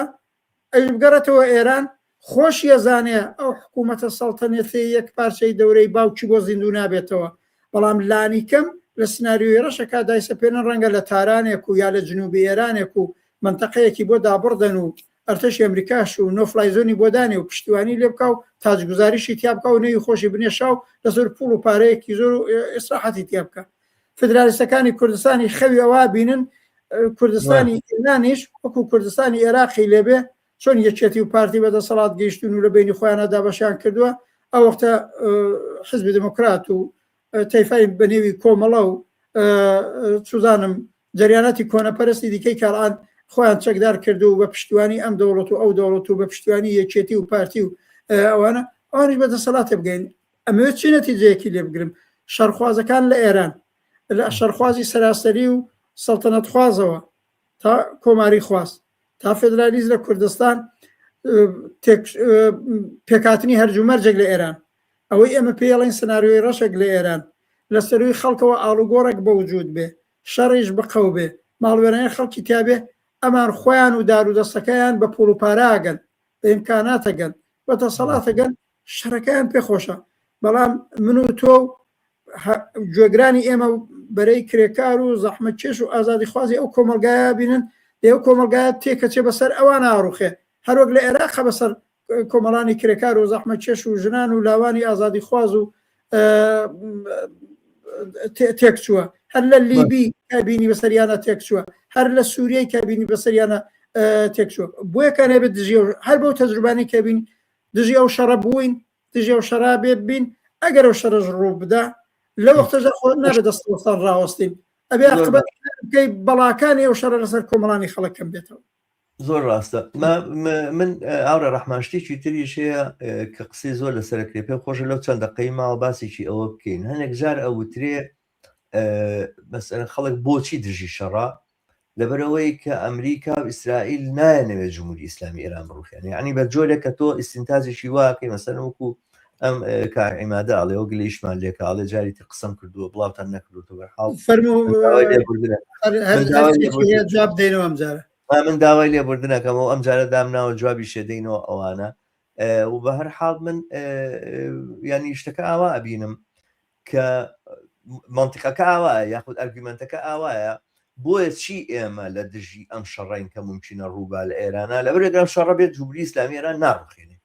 ئەوی بگەڕێتەوە ئێران. خۆشی ئەزانێ ئەو حکوومەتە سەڵتەنەتەی یەک پارچەی دەورەی باوکی بۆ زیندوو نابێتەوە، بەڵام لانیکەم لە سناریۆی ڕەشەکا دایسەپێنن ڕەنگە لە تارانێک و یا لە جنوبی ئێرانێک و مەنتەقەیەکی بۆ دابڕدەن و ئەرتەشی ئەمریکاش و no fly zone ی بۆ دانێ و پشتیوانی لێ بکا و تاجگوزاریشی تیا بکا و نێوی خۆشی بنێشا و لەسەر پوڵ و پارەیەکی زۆر و ئیسراحەتی تیا بکا. فدرالیستەکانی کوردستانی خەوی ئەوە بینن کوردستانی ئێرانیش وەکو کوردستانی ئێراقی لێبێ چۆن یەکێتی و پارتی بە دەسەڵات گەیشتون و لە بینی خۆیانە دابەشیان کردووە ئەو وەختە حزبی دموکرات و تەیفای بە نێوی کۆمەڵە و چزانم جریاناتی کۆنەپەرستی دیکەی کاران خۆیان چەکدار کردو و بە پشتیوانی ئەم دەوڵەت و ئەو دەوڵەت و بە پشتیوانی یەکێتی و پارتی و ئەوانە ئەوانیش بە دەسەڵاتێ بگەین ئەمەوێت چی نەتیجەیەکی لێ بگرم شەڕخوازەکان لە ئێران لە شەڕخوازی سەراسەری و سەڵتەنەتخوازەوە تا کۆماری خواست تا فێدرالیز لە کوردستان پێکهاتنی هەرج و مەرجێک لە ئێران ئەوەی ئێمە پێڵین سناریۆی ڕەشێک لە ئێران لە سەروی خەڵکەوە ئاڵوگۆڕێک بە وجود بێ شەڕیش بقەو بێ ماڵوێرانی خەڵکی تیاابێ ئەمان خۆیان و دار و دەستەکەیان بە پوڵ و پاراگەن بە ئیمکاناتەگەن بە دەسەڵاتەگەن شەڕەکەیان پێخۆشە بەڵام من و تۆ و گوێگرانی ئێمە بەرەی کرێکار و زەحمەتکێش و ئازادیخوازی ئەو کۆمەلگایە بینن ئەو کۆمەلگایە تێکەچێ بەسەر ئەوان ئاڕوخێ هەروەک لە عێراق بەسەر کۆمەڵانی کرێکار و زەحمەتکێش و ژنان و لاوانی ئازادیخواز و تێکچووە هەر لە لیبی کابینی بەسەریانە تێکچووە هەر لە سووریای کابینی بەسەریانە تێکچووە بۆیەکان هەبێت دژی هەر بەو تەجروبانی کەبین دژی ئەو شەڕە بووین دژی ئەو شەڕە بێ بین ئەگەر ئەو شەڕەش ڕوو بدا لە وەختەشدا خۆ نابێت دەستەوەستان ڕاوەستین ئەبێ عاقبەت بکەی بەڵاکانی ئەو شەڕە لەسەر کۆمەڵانی خەڵک کەم بێتەوە. زۆر ڕاستە من ئاورە ڕەحمان شتێکی تریش هەیە کە قسەی زۆر لەسەر کرێ پێم خۆشە لەو چەند دەقەی ماوە باسێکی ئەوە بکەین هەنێک جار ئەوترێ مەسەلەن خەڵک بۆچی دژی شەڕە لەبەرئەوەی کە ئەمریکا و ئیسرائیل نایەنەوێت جمهوری ئیسلامی ئێران بڕوخێنێ یعنی بە جۆرێک کە تۆ ئیستنتاجێکی واکەی مەسەلەن وەکو ئەم کاک عیمادە ئەڵێ ئەو گلەیشمان لێکا ئەڵێ جاری تر قسەم کردووە بڵاوتان نەکردووەتەوە بەرحاڵ فەرموو من داوای لێبوردنە هەر من داوای هەرچی لێبوردن هەیە جواب دەینەوە ئەم جارە من داوای لێبوردنەکەمەوە ئەم جارە دامناوە جوابی شێدەینەوە ئەوانە و بە هەر حاڵ من ینی شتەکە ئاوا ئەبینم کە مەنتیقەکە ئاوایە یاخود ئەرگومێنتەکە ئاوایە بۆیە چی ئێمە لە دژی ئەم شەڕین کە ممکنە ڕووبا لە ئێرانە لەبەر ئەم شەڕە بێت جمهوری ئیسلامی ئێران ناڕوخێنێ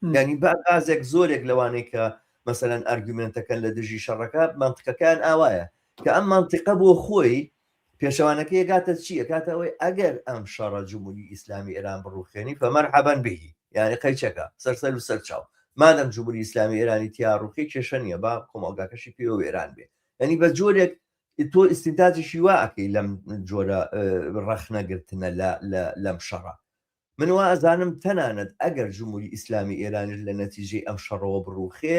ینی با بازێک زۆرێک لەوانەی کە مەسەلەن ئەرگومێنتەکەن لە دژی شەڕەکە مەنتیقەکەیان ئاوایە کە ئەم مەنتیقە بۆ خۆی پێچەوانەکەی ئەگاتە چی؟ ئەگاتە ئەوەی ئەگەر ئەم شەڕە جمهوری ئیسلامی ئێران بڕوخێنی فمرحبا به یانی قەیچەکە سەر سەر و سەر چاو مادەم جمهوری ئیسلامی ئێرانی تیا ڕوخی کێشە نییە با کۆمەڵگاکەشی پێوە وێران بێ یعنی بە جۆرێک تۆ ئیستنتاجێکی وا ئەکەی لەم جۆرە ڕەخنەگرتنە لەم شەڕە من وا ئەزانم تەنانەت ئەگەر جمهوری ئیسلامی ئێرانیش لە نەتیجەی ئەم شەڕەوە بڕوخێ،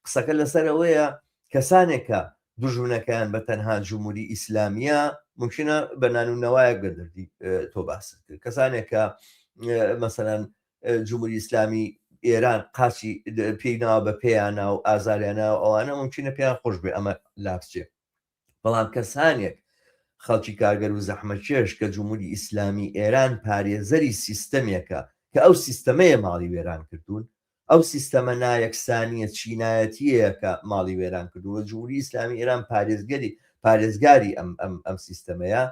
قسەکە لەسەر ئەوەیە کەسانێک کە دوژمنەکەیان بە تەنها جمهوری ئیسلامیە، مومکینە بە نان و نەوایەک بە دەردی تۆ باست کرد، کەسانێک کە مەسەلەن جمهوری ئیسلامی ئێران قاچی پێی ناوە بە پێیانا و ئازاریان ناوە ئەوانە مومکینە پێیان خۆش بێ ئەمە لابچێ. بەڵام کەسانێک خەڵکی کارگەر و زەحمەتکێش کە جمهوری ئیسلامی ئێران پارێزەری سیستەمێکە کە ئەو سیستەمەیە ماڵی وێران کردوون، ئەو سیستەمە نایەکسانییە چینایەتییەیە کە ماڵی وێران کردوون و جمهوری ئیسلامی ئێران پارێزگەری پارێزگاری ئەم ئەم ئەم سیستەمەیە.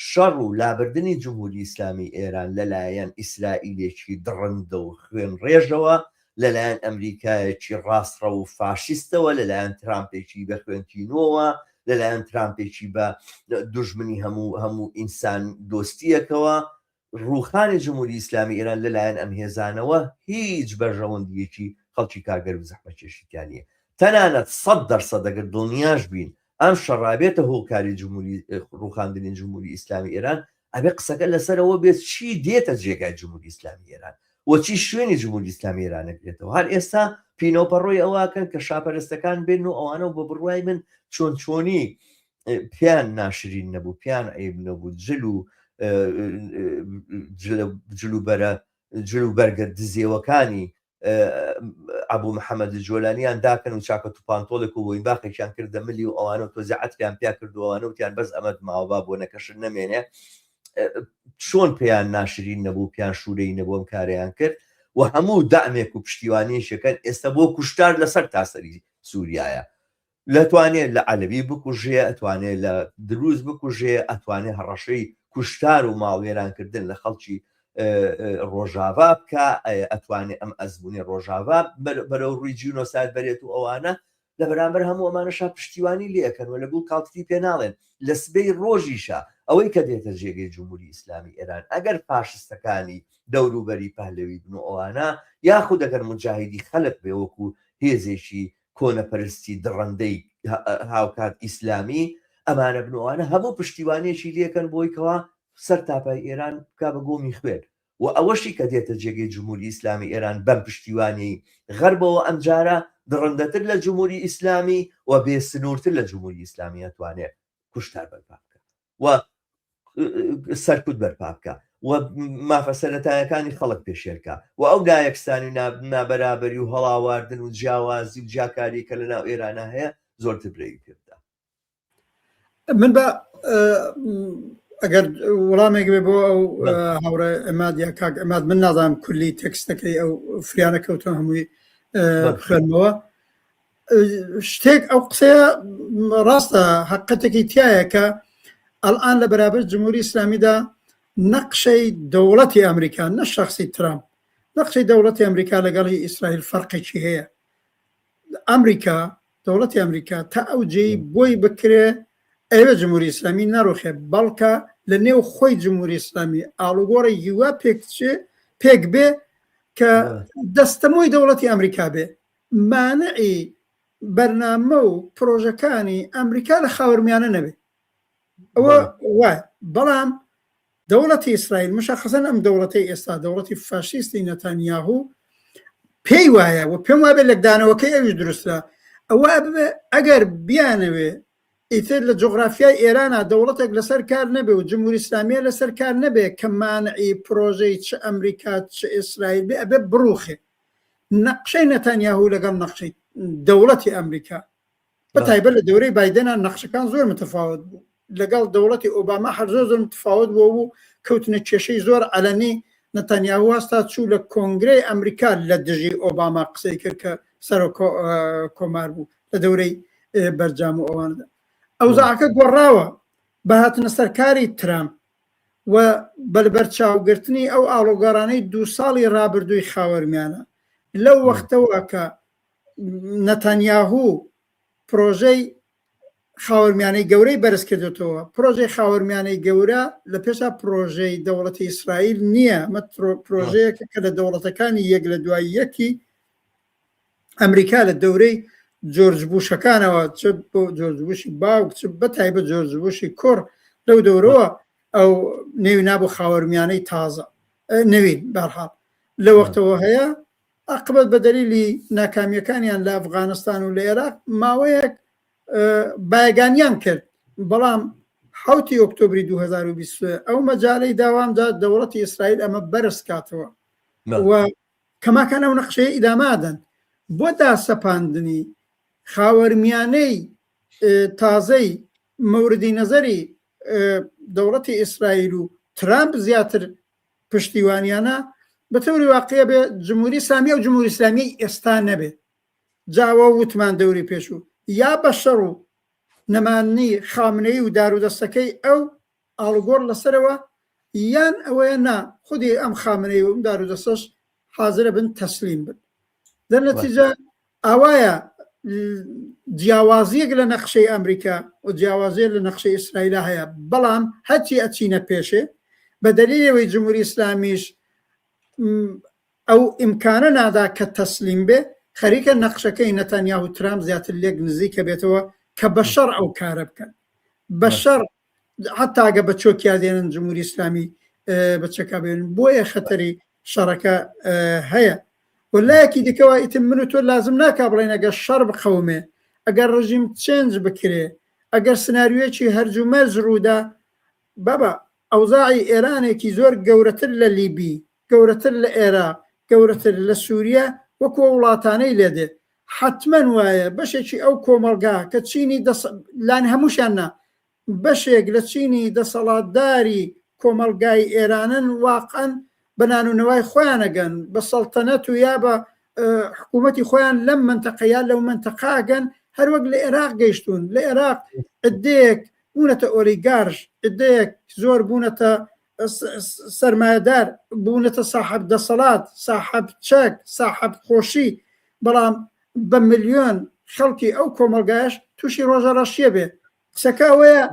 شەڕ و لابردنی جمهوری ئیسلامی ئێران لەلایەن ئیسرائیلێکی دڕندە و خوێنڕێژەوە لەلایەن ئەمریکایەکی ڕاستڕەو و فاشیستەوە، لەلایەن ترامپێکی بە خوێن تینووەوە، لەلایەن ترامپێکی بە دوژمنی هەموو هەموو ئینسان دۆستییەکەوە، ڕووخانی جمهوری ئیسلامی ئێران لەلایەن ئەم هێزانەوە هیچ بەرژەوەندییەکی خەڵکی کارگەر و زەحمەتکێشی تیا نییە. تەنانەت 100% ئەگەر دڵنیاش بین ئەم شەڕە ئەبێتە هۆکاری جمهوری ڕووخاندنی جمهوری ئیسلامی ئێران، ئەبێ قسەکە لەسەر ئەوە بێت چی دێتە جێگای جمهوری ئیسلامی ئێران و چی شوێنی جمهوری ئیسلامی ئێران ئەگرێتەوە. هەر ئێستا پینەوپەڕۆی ئەوە ئەکەن کە شاپەرستەکان بێن و ئەوانە و بە بڕوای من چۆن چۆنی پێیان ناشرین نەبوو، پێیان عەیب نەبوو، جل و جل و بەرە جل و بەرگە دزێوەکانی ئەبوو محەممەد جۆلانیان داکەن و چاکەت و پانتۆڵێک و بۆینباخێکیان کردە ملی و ئەوانە و تۆزێ عەتریان پیا کرد و ئەوانە وتیان بەس ئەمەت ماوە با بۆنەکەشت نەمێنێ چۆن پێیان ناشرین نەبوو پیان شوورەی نەبوو ئەم کارەیان کرد. و هەموو دەعمێک و پشتیوانیەکیەکەن ئێستا بۆ کوشتار لەسەر تاسەری سوریایە لەتوانێ لە عەلەوی بکوژێ ئەتوانێ لە دروز بکوژێ ئەتوانێ هەڕەشەی کوشتار و ماڵوێرانکردن لە خەڵکی ڕۆژاڤا بکا ئەتوانێ ئەم ئەزمونی ڕۆژاڤا بەرەو ڕووی جینۆساید بەرێت و ئەوانە لە بەرامبەر هەموو ئەمانەشا پشتیوانی لێ ئەکەن و لە گوڵ کاڵتری پێ ناڵێن لە سبەی ڕۆژیشا ئەوەی کە دێتە جێگەی جمهوری ئیسلامی ئێران ئەگەر فاشستەکانی دەوروبەری پەهلەوی بن و ئەوانە یاخود ئەگەر موجاهیدی خەلق بێ وەکو هێزێکی کۆنەپەرستی دڕەندەی هاوکات ئیسلامی ئەمانە بن و ئەوانە هەموو پشتیوانیەکی لێکەن بۆی کەوا سەر تاپای ئێران بکا بە گۆمی خوێن و ئەوەشی کە دێتە جێگەی جمهوری ئیسلامی ئێران بەم پشتیوانیەی غەربەوە ئەمجارە دڕندەتر لە جمهوری ئیسلامی و بێ سنوورتر لە جمهوری ئیسلامی ئەتوانێ کوشتار بەرپا بکا و سەرکوت بەرپا بکا و مافە سەرەتایەکانی خەڵک پێشێلکا و ئەو نایەکسانی و نابەرابەری و هەڵاواردن و جیاوازی و جیاکاری کە لە ناو ئێرانە هەیە زۆرتر برەوی پێ بدا. من بە ئەگەر وەڵامێک بێ بۆ ئەو هاوڕێ عماد یا کاک عماد من نازانم کولی تێکستەکەی ئەو فریانە کەوتە هەمووی بخوێنمەوە شتێک ئەو قسەیە ڕاستە حقەتێکی تایە کە ئەلان لە بەرابەر جمهوری ئیسلامیدا نەقشەی دەوڵەتی ئەمریکا نە شخصی ترامپ نەقشەی دەوڵەتی ئەمریکا لەگەڵی ئیسرائیل فەرقێکی هەیە ئەمریکا دەوڵەتی ئەمریکا تا ئەو جێی بۆی بکرێ ئەوێ جمهوری ئیسلامی نەڕوخێ بەڵکە لە نێو خۆی جمهوری ئیسلامی ئاڵوگۆڕێکی وا پێک پێک بێ کە دەستەمۆی دەوڵەتی ئەمریکا بێ مانعی بەرنامە و پرۆژەکانی ئەمریکا لە خاوەرمیانە نەبێ ئەوە وایە بەڵام دەوڵەتی ئیسرائیل مشخصەن ئەم دەوڵەتەی ئێستا دەوڵەتی فاشیستی نەتانیاهو پێی وایە و پێم وابێ لەکدانەوەکەی ئەویش دروستە ئەوە ببێ ئەگەر بیانەوێ ئیتر لە جوغرافیای ئێرانە دەوڵەتێک لەسەر کار نەبێ و جمهوری ئیسلامیە لەسەر کار نەبێ کە مانعی پرۆژەی چ ئەمریکا چ ئیسرائیل بێ ئەبێ بڕوخێ نەقشەی نەتانیاهو لەگەڵ نەقشەی دەوڵەتی ئەمریکا بە تایبەت لە دەورەی بایدنا نەخشەکان زۆر متفاوت بوو لەگەڵ دەوڵەتی ئۆباما هەر زۆر زۆر متفاوت بوو و کەوتنە کێشەی زۆر عەلەنی نەتانیاهو هەستا چوو لە کۆنگرەی ئەمریکا لە دژی ئۆباما قسەی کرد کە سەرۆک کۆمار بوو لە دەورەی بەرجام و ئەواندا ئەوزاکە گۆڕاوە بە هاتنە سەرکاری ترامپ و بەلبەرچاوگرتنی ئەو ئاڵۆگۆڕانەی دوو ساڵی ڕابردووی خاوەرمیانە لەو وەختەوە کە نەتانیاهو پرۆژەی خاوەرمیانەی گەورەی بەرز کردوتەوە پرۆژەی خاوەرمیانەی گەورە لە پێشا پرۆژەی دەوڵەتی ئیسرائیل نییە مە پرۆژەیەکە کە لە دەوڵەتەکانی یەک لە دوای یەکی ئەمریکا لە دەورەی جۆرج بوشەکانەوە چ بۆ جۆرج بوشی باوک چ بە تایبەت جۆرج بوشی کوڕ لەو دەورەوە ئەو نێوی نابوو خاوەرمیانەی تازە نەوین بەرحاڵ لە وەختەوە هەیە عاقبەت بە دەلیلی ناکامییەکانیان لە ئەفغانستان و لە ئێراق ماوەیەک بایگانیان کرد بەڵام حوتی ئۆکتۆبری 2023 ئەو مەجالەی داوامدا دەوڵەتی ئیسرائیل ئەمە بەرز کاتەوە و کەماکان ئەو نەخشەیە ئیدامادەن بۆ داسەپاندنی خاوەرمیانەی تازەی مەوردی نەزەری دەوڵەتی ئیسرائیل و ترامپ زیاتر پشتیوانیانە بە تەوری واقعە بێ جمهوری ئیسلامی ئەو جمهوری ئیسلامی ئێستا نەبێ جاوە وتمان دەوری پێشوو یا بە شەڕ و نەمانی خامنەی و دارودەستەکەی ئەو ئاڵوگۆڕ لەسەرەوە یان ئەوەیە نا خودی ئەم خامنەی و ئەم دارودەستەش حازرە بن تەسلیم بن دەرنەتیجە ئاوایە جیاوازیەک لە نەخشەی ئەمریکا و جیاوازیە لە نەخشەی ئیسرائیلا هەیە بەڵام هەرچی ئەچینە پێشێ بە دەلیلەوەی جمهوری ئیسلامیش ئەو ئیمکانە نادا کە تەسلیم بێ خەریکە نەخشەکەی نەتانیاهو ترامپ زیاتر لێک نزیکە بێتەوە کە بە شەڕ ئەو کارە بکەن بە شەڕ حتا گە بە چۆکیا دێنن جمهوری ئیسلامی بە چەکا بێنن بۆیە خەتەری شەڕەکە هەیە و لایەکی دیکەوە ئیتر من و تۆ لازم ناکا بڵێن ئەگەر شەڕ بقەومێ ئەگەر ڕژیم change بکرێ ئەگەر سناریۆیەکی هەرج و مەرج ڕوودا بابا ئەوزاعی ئێرانێکی زۆر گەورەتر لە لیبی گەورەتر لە ئێراق گەورەتر لە سووریە وەکو ئەو وڵاتانەی لێ دێ حەتمەن وایە بەشێکی ئەو کۆمەڵگا کە چینی دەس لان هەمووشیان نا بەشێک لە چینی دەسەڵاتداری کۆمەڵگای ئێرانن واقعەن بە نان و نەوای خۆیان ئەگەن، بە سەڵتەنەت و یا بە حکوومەتی خۆیان لەم مەنتەقە یا لەو مەنتەقە ئەگەن، هەروەک لە ئێراق گەیشتوون. لە ئێراق عدەیەک بوونەتە ئۆلیگارش، عدەیەک زۆر بوونەتە سەرمایەدار، بوونەتە ساحەب دەسەڵات، ساحەب چەک، ساحەب خۆشی، بەڵام بە ملیۆن خەڵکی ئەو کۆمەڵگایەش تووشی ڕۆژە ڕەشیە بێ. قسەکە ئەوەیە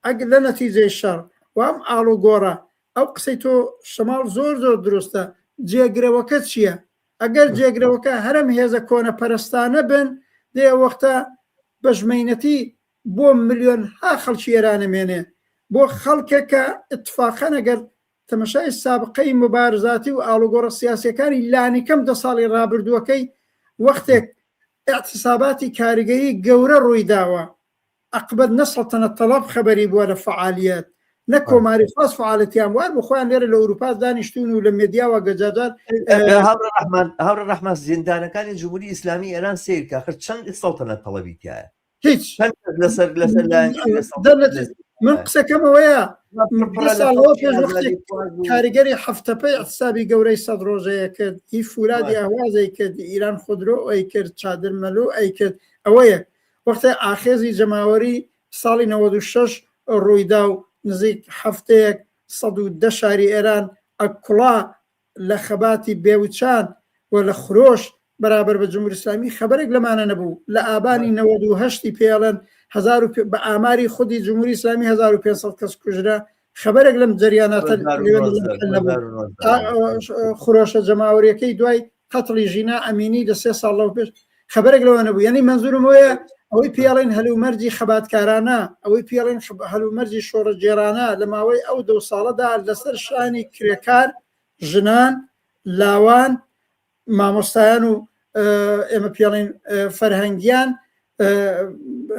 ئەگ لە نەتیجەی شەڕ و ئەم ئاڵوگۆڕە، ئەو قسەی تۆ شەماڵ زۆر زۆر دروستە، جێگرەوەکە چییە؟ ئەگەر جێگرەوەکە هەر ئەم هێزە کۆنەپەرستانە بن، دێ ئەوەختە بەشمەینەتی بۆ ملیۆنها خەڵکی ئێران ئەمێنێ، بۆ خەڵکێک کە ئیتفاقەن ئەگەر تەمەشای سابقەی موبارزاتی و ئاڵوگۆڕە سیاسیەکانی لانیکەم دە ساڵی ڕابردووەکەی وەختێک ئیعتساباتی کاریگەری گەورە ڕوویداوە ئەقبەت نە سەڵتەنەت تەڵەب خەبەری بووە لە فەعالیەت نە کۆماری خواز فعالەتیان بووە هەر بۆ خۆیان لێرە لە ئەوروپا دانیشتوون و لە مێدیاوە گەجاجار هاوڕێ ڕەحمان هاوڕێ ڕەحمان زیندانەکانی جمهوری ئیسلامی ئێران سەیر کە ئاخر چەند سەڵتەنەت تەڵەبی تیایە هیچ چەند کەس لەسەر لەسەر لایەن دەرنەچێت. من قسەکەم ئەوەیە دە ساڵەوە پێش وەختێک کاریگەری هەفتەپەی اعتصابی گەورەی سەد ڕۆژەیە کرد هی فولادی ئەهوازەی کرد ئیران خودرۆ ئەی کرد چادر مەلو ئەی کرد ئەوەیە وەختێ ئاخێزی جەماوەری ساڵی 96 ڕوویدا و نزیک هەفتەیەک 110 شاری ئێران ئەکوڵا لە خەباتی بێوچان و لە خرۆش بەرابەر بە جمهوری ئیسلامی خەبەرێک لەمانە نەبوو. لە ئابانی 98 ی پێڵێن هەزار و بە ئاماری خودی جمهوری ئیسلامی 1500 کەس کوژرا، خەبەرێک لەم جەریاناتە لەوێ نەبوو. خرۆشە جەماوەریەکەی دوای قەتڵی ژینا ئەمینی لە سێ ساڵ لەوە پێش خەبەرێک لەوە نەبوو. یعنی مەنزورم ئەوەیە ئەوەی پێڵێن هەلومەرجی خەباتکارانە، ئەوەی پێڵێن هەلومەرجی شۆڕشگێڕانە لە ماوەی ئەو دە ساڵەدا لەسەر شانی کرێکار، ژنان، لاوان، مامۆستایان و ئێمە پێڵین فەرهەنگیان،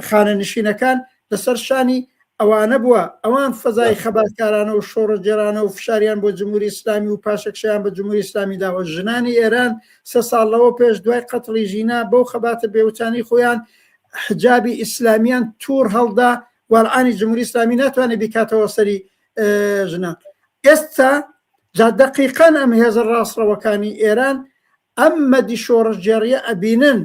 خانەنشینەکان لەسەر شانی ئەوانە بووە. ئەوان فەزای خەباتکارانە و شۆڕشگێڕانە و فشاریان بۆ جمهوری ئیسلامی و پاشەکشەیان بە جمهوری ئیسلامی داوە. ژنانی ئێران سێ ساڵ لەوە پێش دوای قەتڵی ژینا بەو خەباتە بێوچانەی خۆیان حجابی ئیسلامیان توڕ هەڵدا، والعانی جمهوری ئیسلامی ناتوانێت بیکاتەوە سەری ژنان. ئێستا جا دەقیقەن ئەم هێزە ڕاستڕەوەکانی ئێران ئەم مەدی شۆڕشگێڕیە ئەبینن،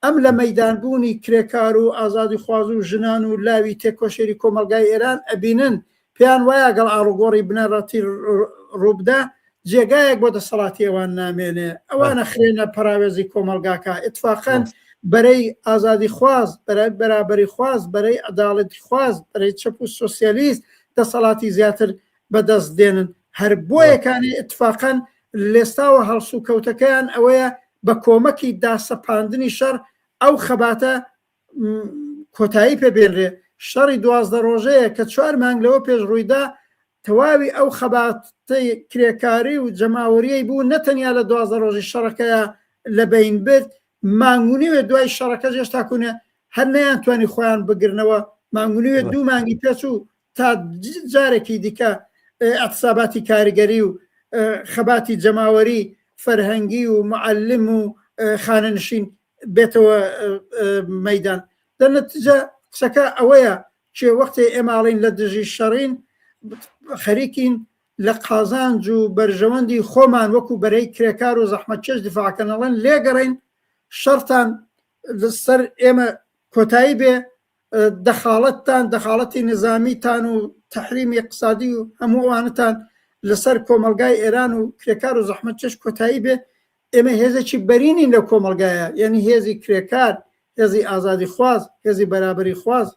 ئەم لە مەیدان بوونی کرێکار و ئازادیخواز و ژنان و لاوی تێکۆشێری کۆمەڵگای ئێران ئەبینن، پێیان وایە گەڵ ئاڵوگۆڕی بنەڕەتی ڕووبدا جێگایەک بۆ دەسەڵاتی ئەوان نامێنێ، ئەوان ئەخرێنە پەراوێزی کۆمەڵگاکە. ئیتفاقەن بەرەی ئازادیخواز، بەرەی بەرابەریخواز، بەرەی عەداڵەتیخواز، بەرەی چەپ و سۆسیالیست دەسەڵاتی زیاتر بەدەست دێنن. هەر بۆیەکانی ئیتفاقەن لێستاوە هەڵسوکەوتەکەیان ئەوەیە بە کۆمەکی داسەپاندنی شەڕ ئەو خەباتە کۆتایی پێ بێنرێ. شەڕی 12 ڕۆژەیە کە چوار مانگ لەوە پێش ڕوویدا تەواوی ئەو خەباتەی کرێکاری و جەماوەریەی بوو نە تەنیا لە 12 ڕۆژی شەڕەکەیا لە بەین برد، مانگ و نیوێ دوای شەڕەکەش هێشتا کوونە هەر نەیانتوانی خۆیان بگرنەوە، مانگ و نیوێ دوو مانگی پێچوو تا جارێکی دیکە ئیعتساباتی کاریگەری و خەباتی جەماوەری فەرهەنگی و معەلم و خانەنشین بێتەوە مەیدان. دە نەتیجە قسەکە ئەوەیە کێ وەختێ ئێمە ئەڵێین لە دژی شەڕین خەریکین لە قازانج و بەرژەوەندی خۆمان وەکو بەرەی کرێکار و زەحمەتکێش دیفاعکەن ئەڵێن لێگەڕین شەڕتان لەسەر ئێمە کۆتایی بێ دەخاڵەتتان، دەخاڵەتی نیزامیتان و تەحریمی ئیقتسادی و هەموو ئەوانەتان لەسەر کۆمەڵگای ئێران و کرێکار و زەحمەتکێش کۆتایی بێ، ئێمە هێزێکی بەرینین لەو کۆمەڵگایە، یانی هێزی کرێکار، هێزی ئازادیخواز، هێزی بەرابەریخواز،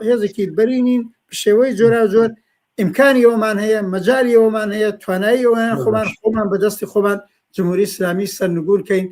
هێزێکی بەرینین بە شێوەی جۆراوجۆر، ئیمکانی ئەوەمان هەیە، مەجالی ئەوەمان هەیە، توانایی ئەوەیان خۆمان خۆمان بە دەستی خۆمان جمهوری ئیسلامی سەرنگوون کەین.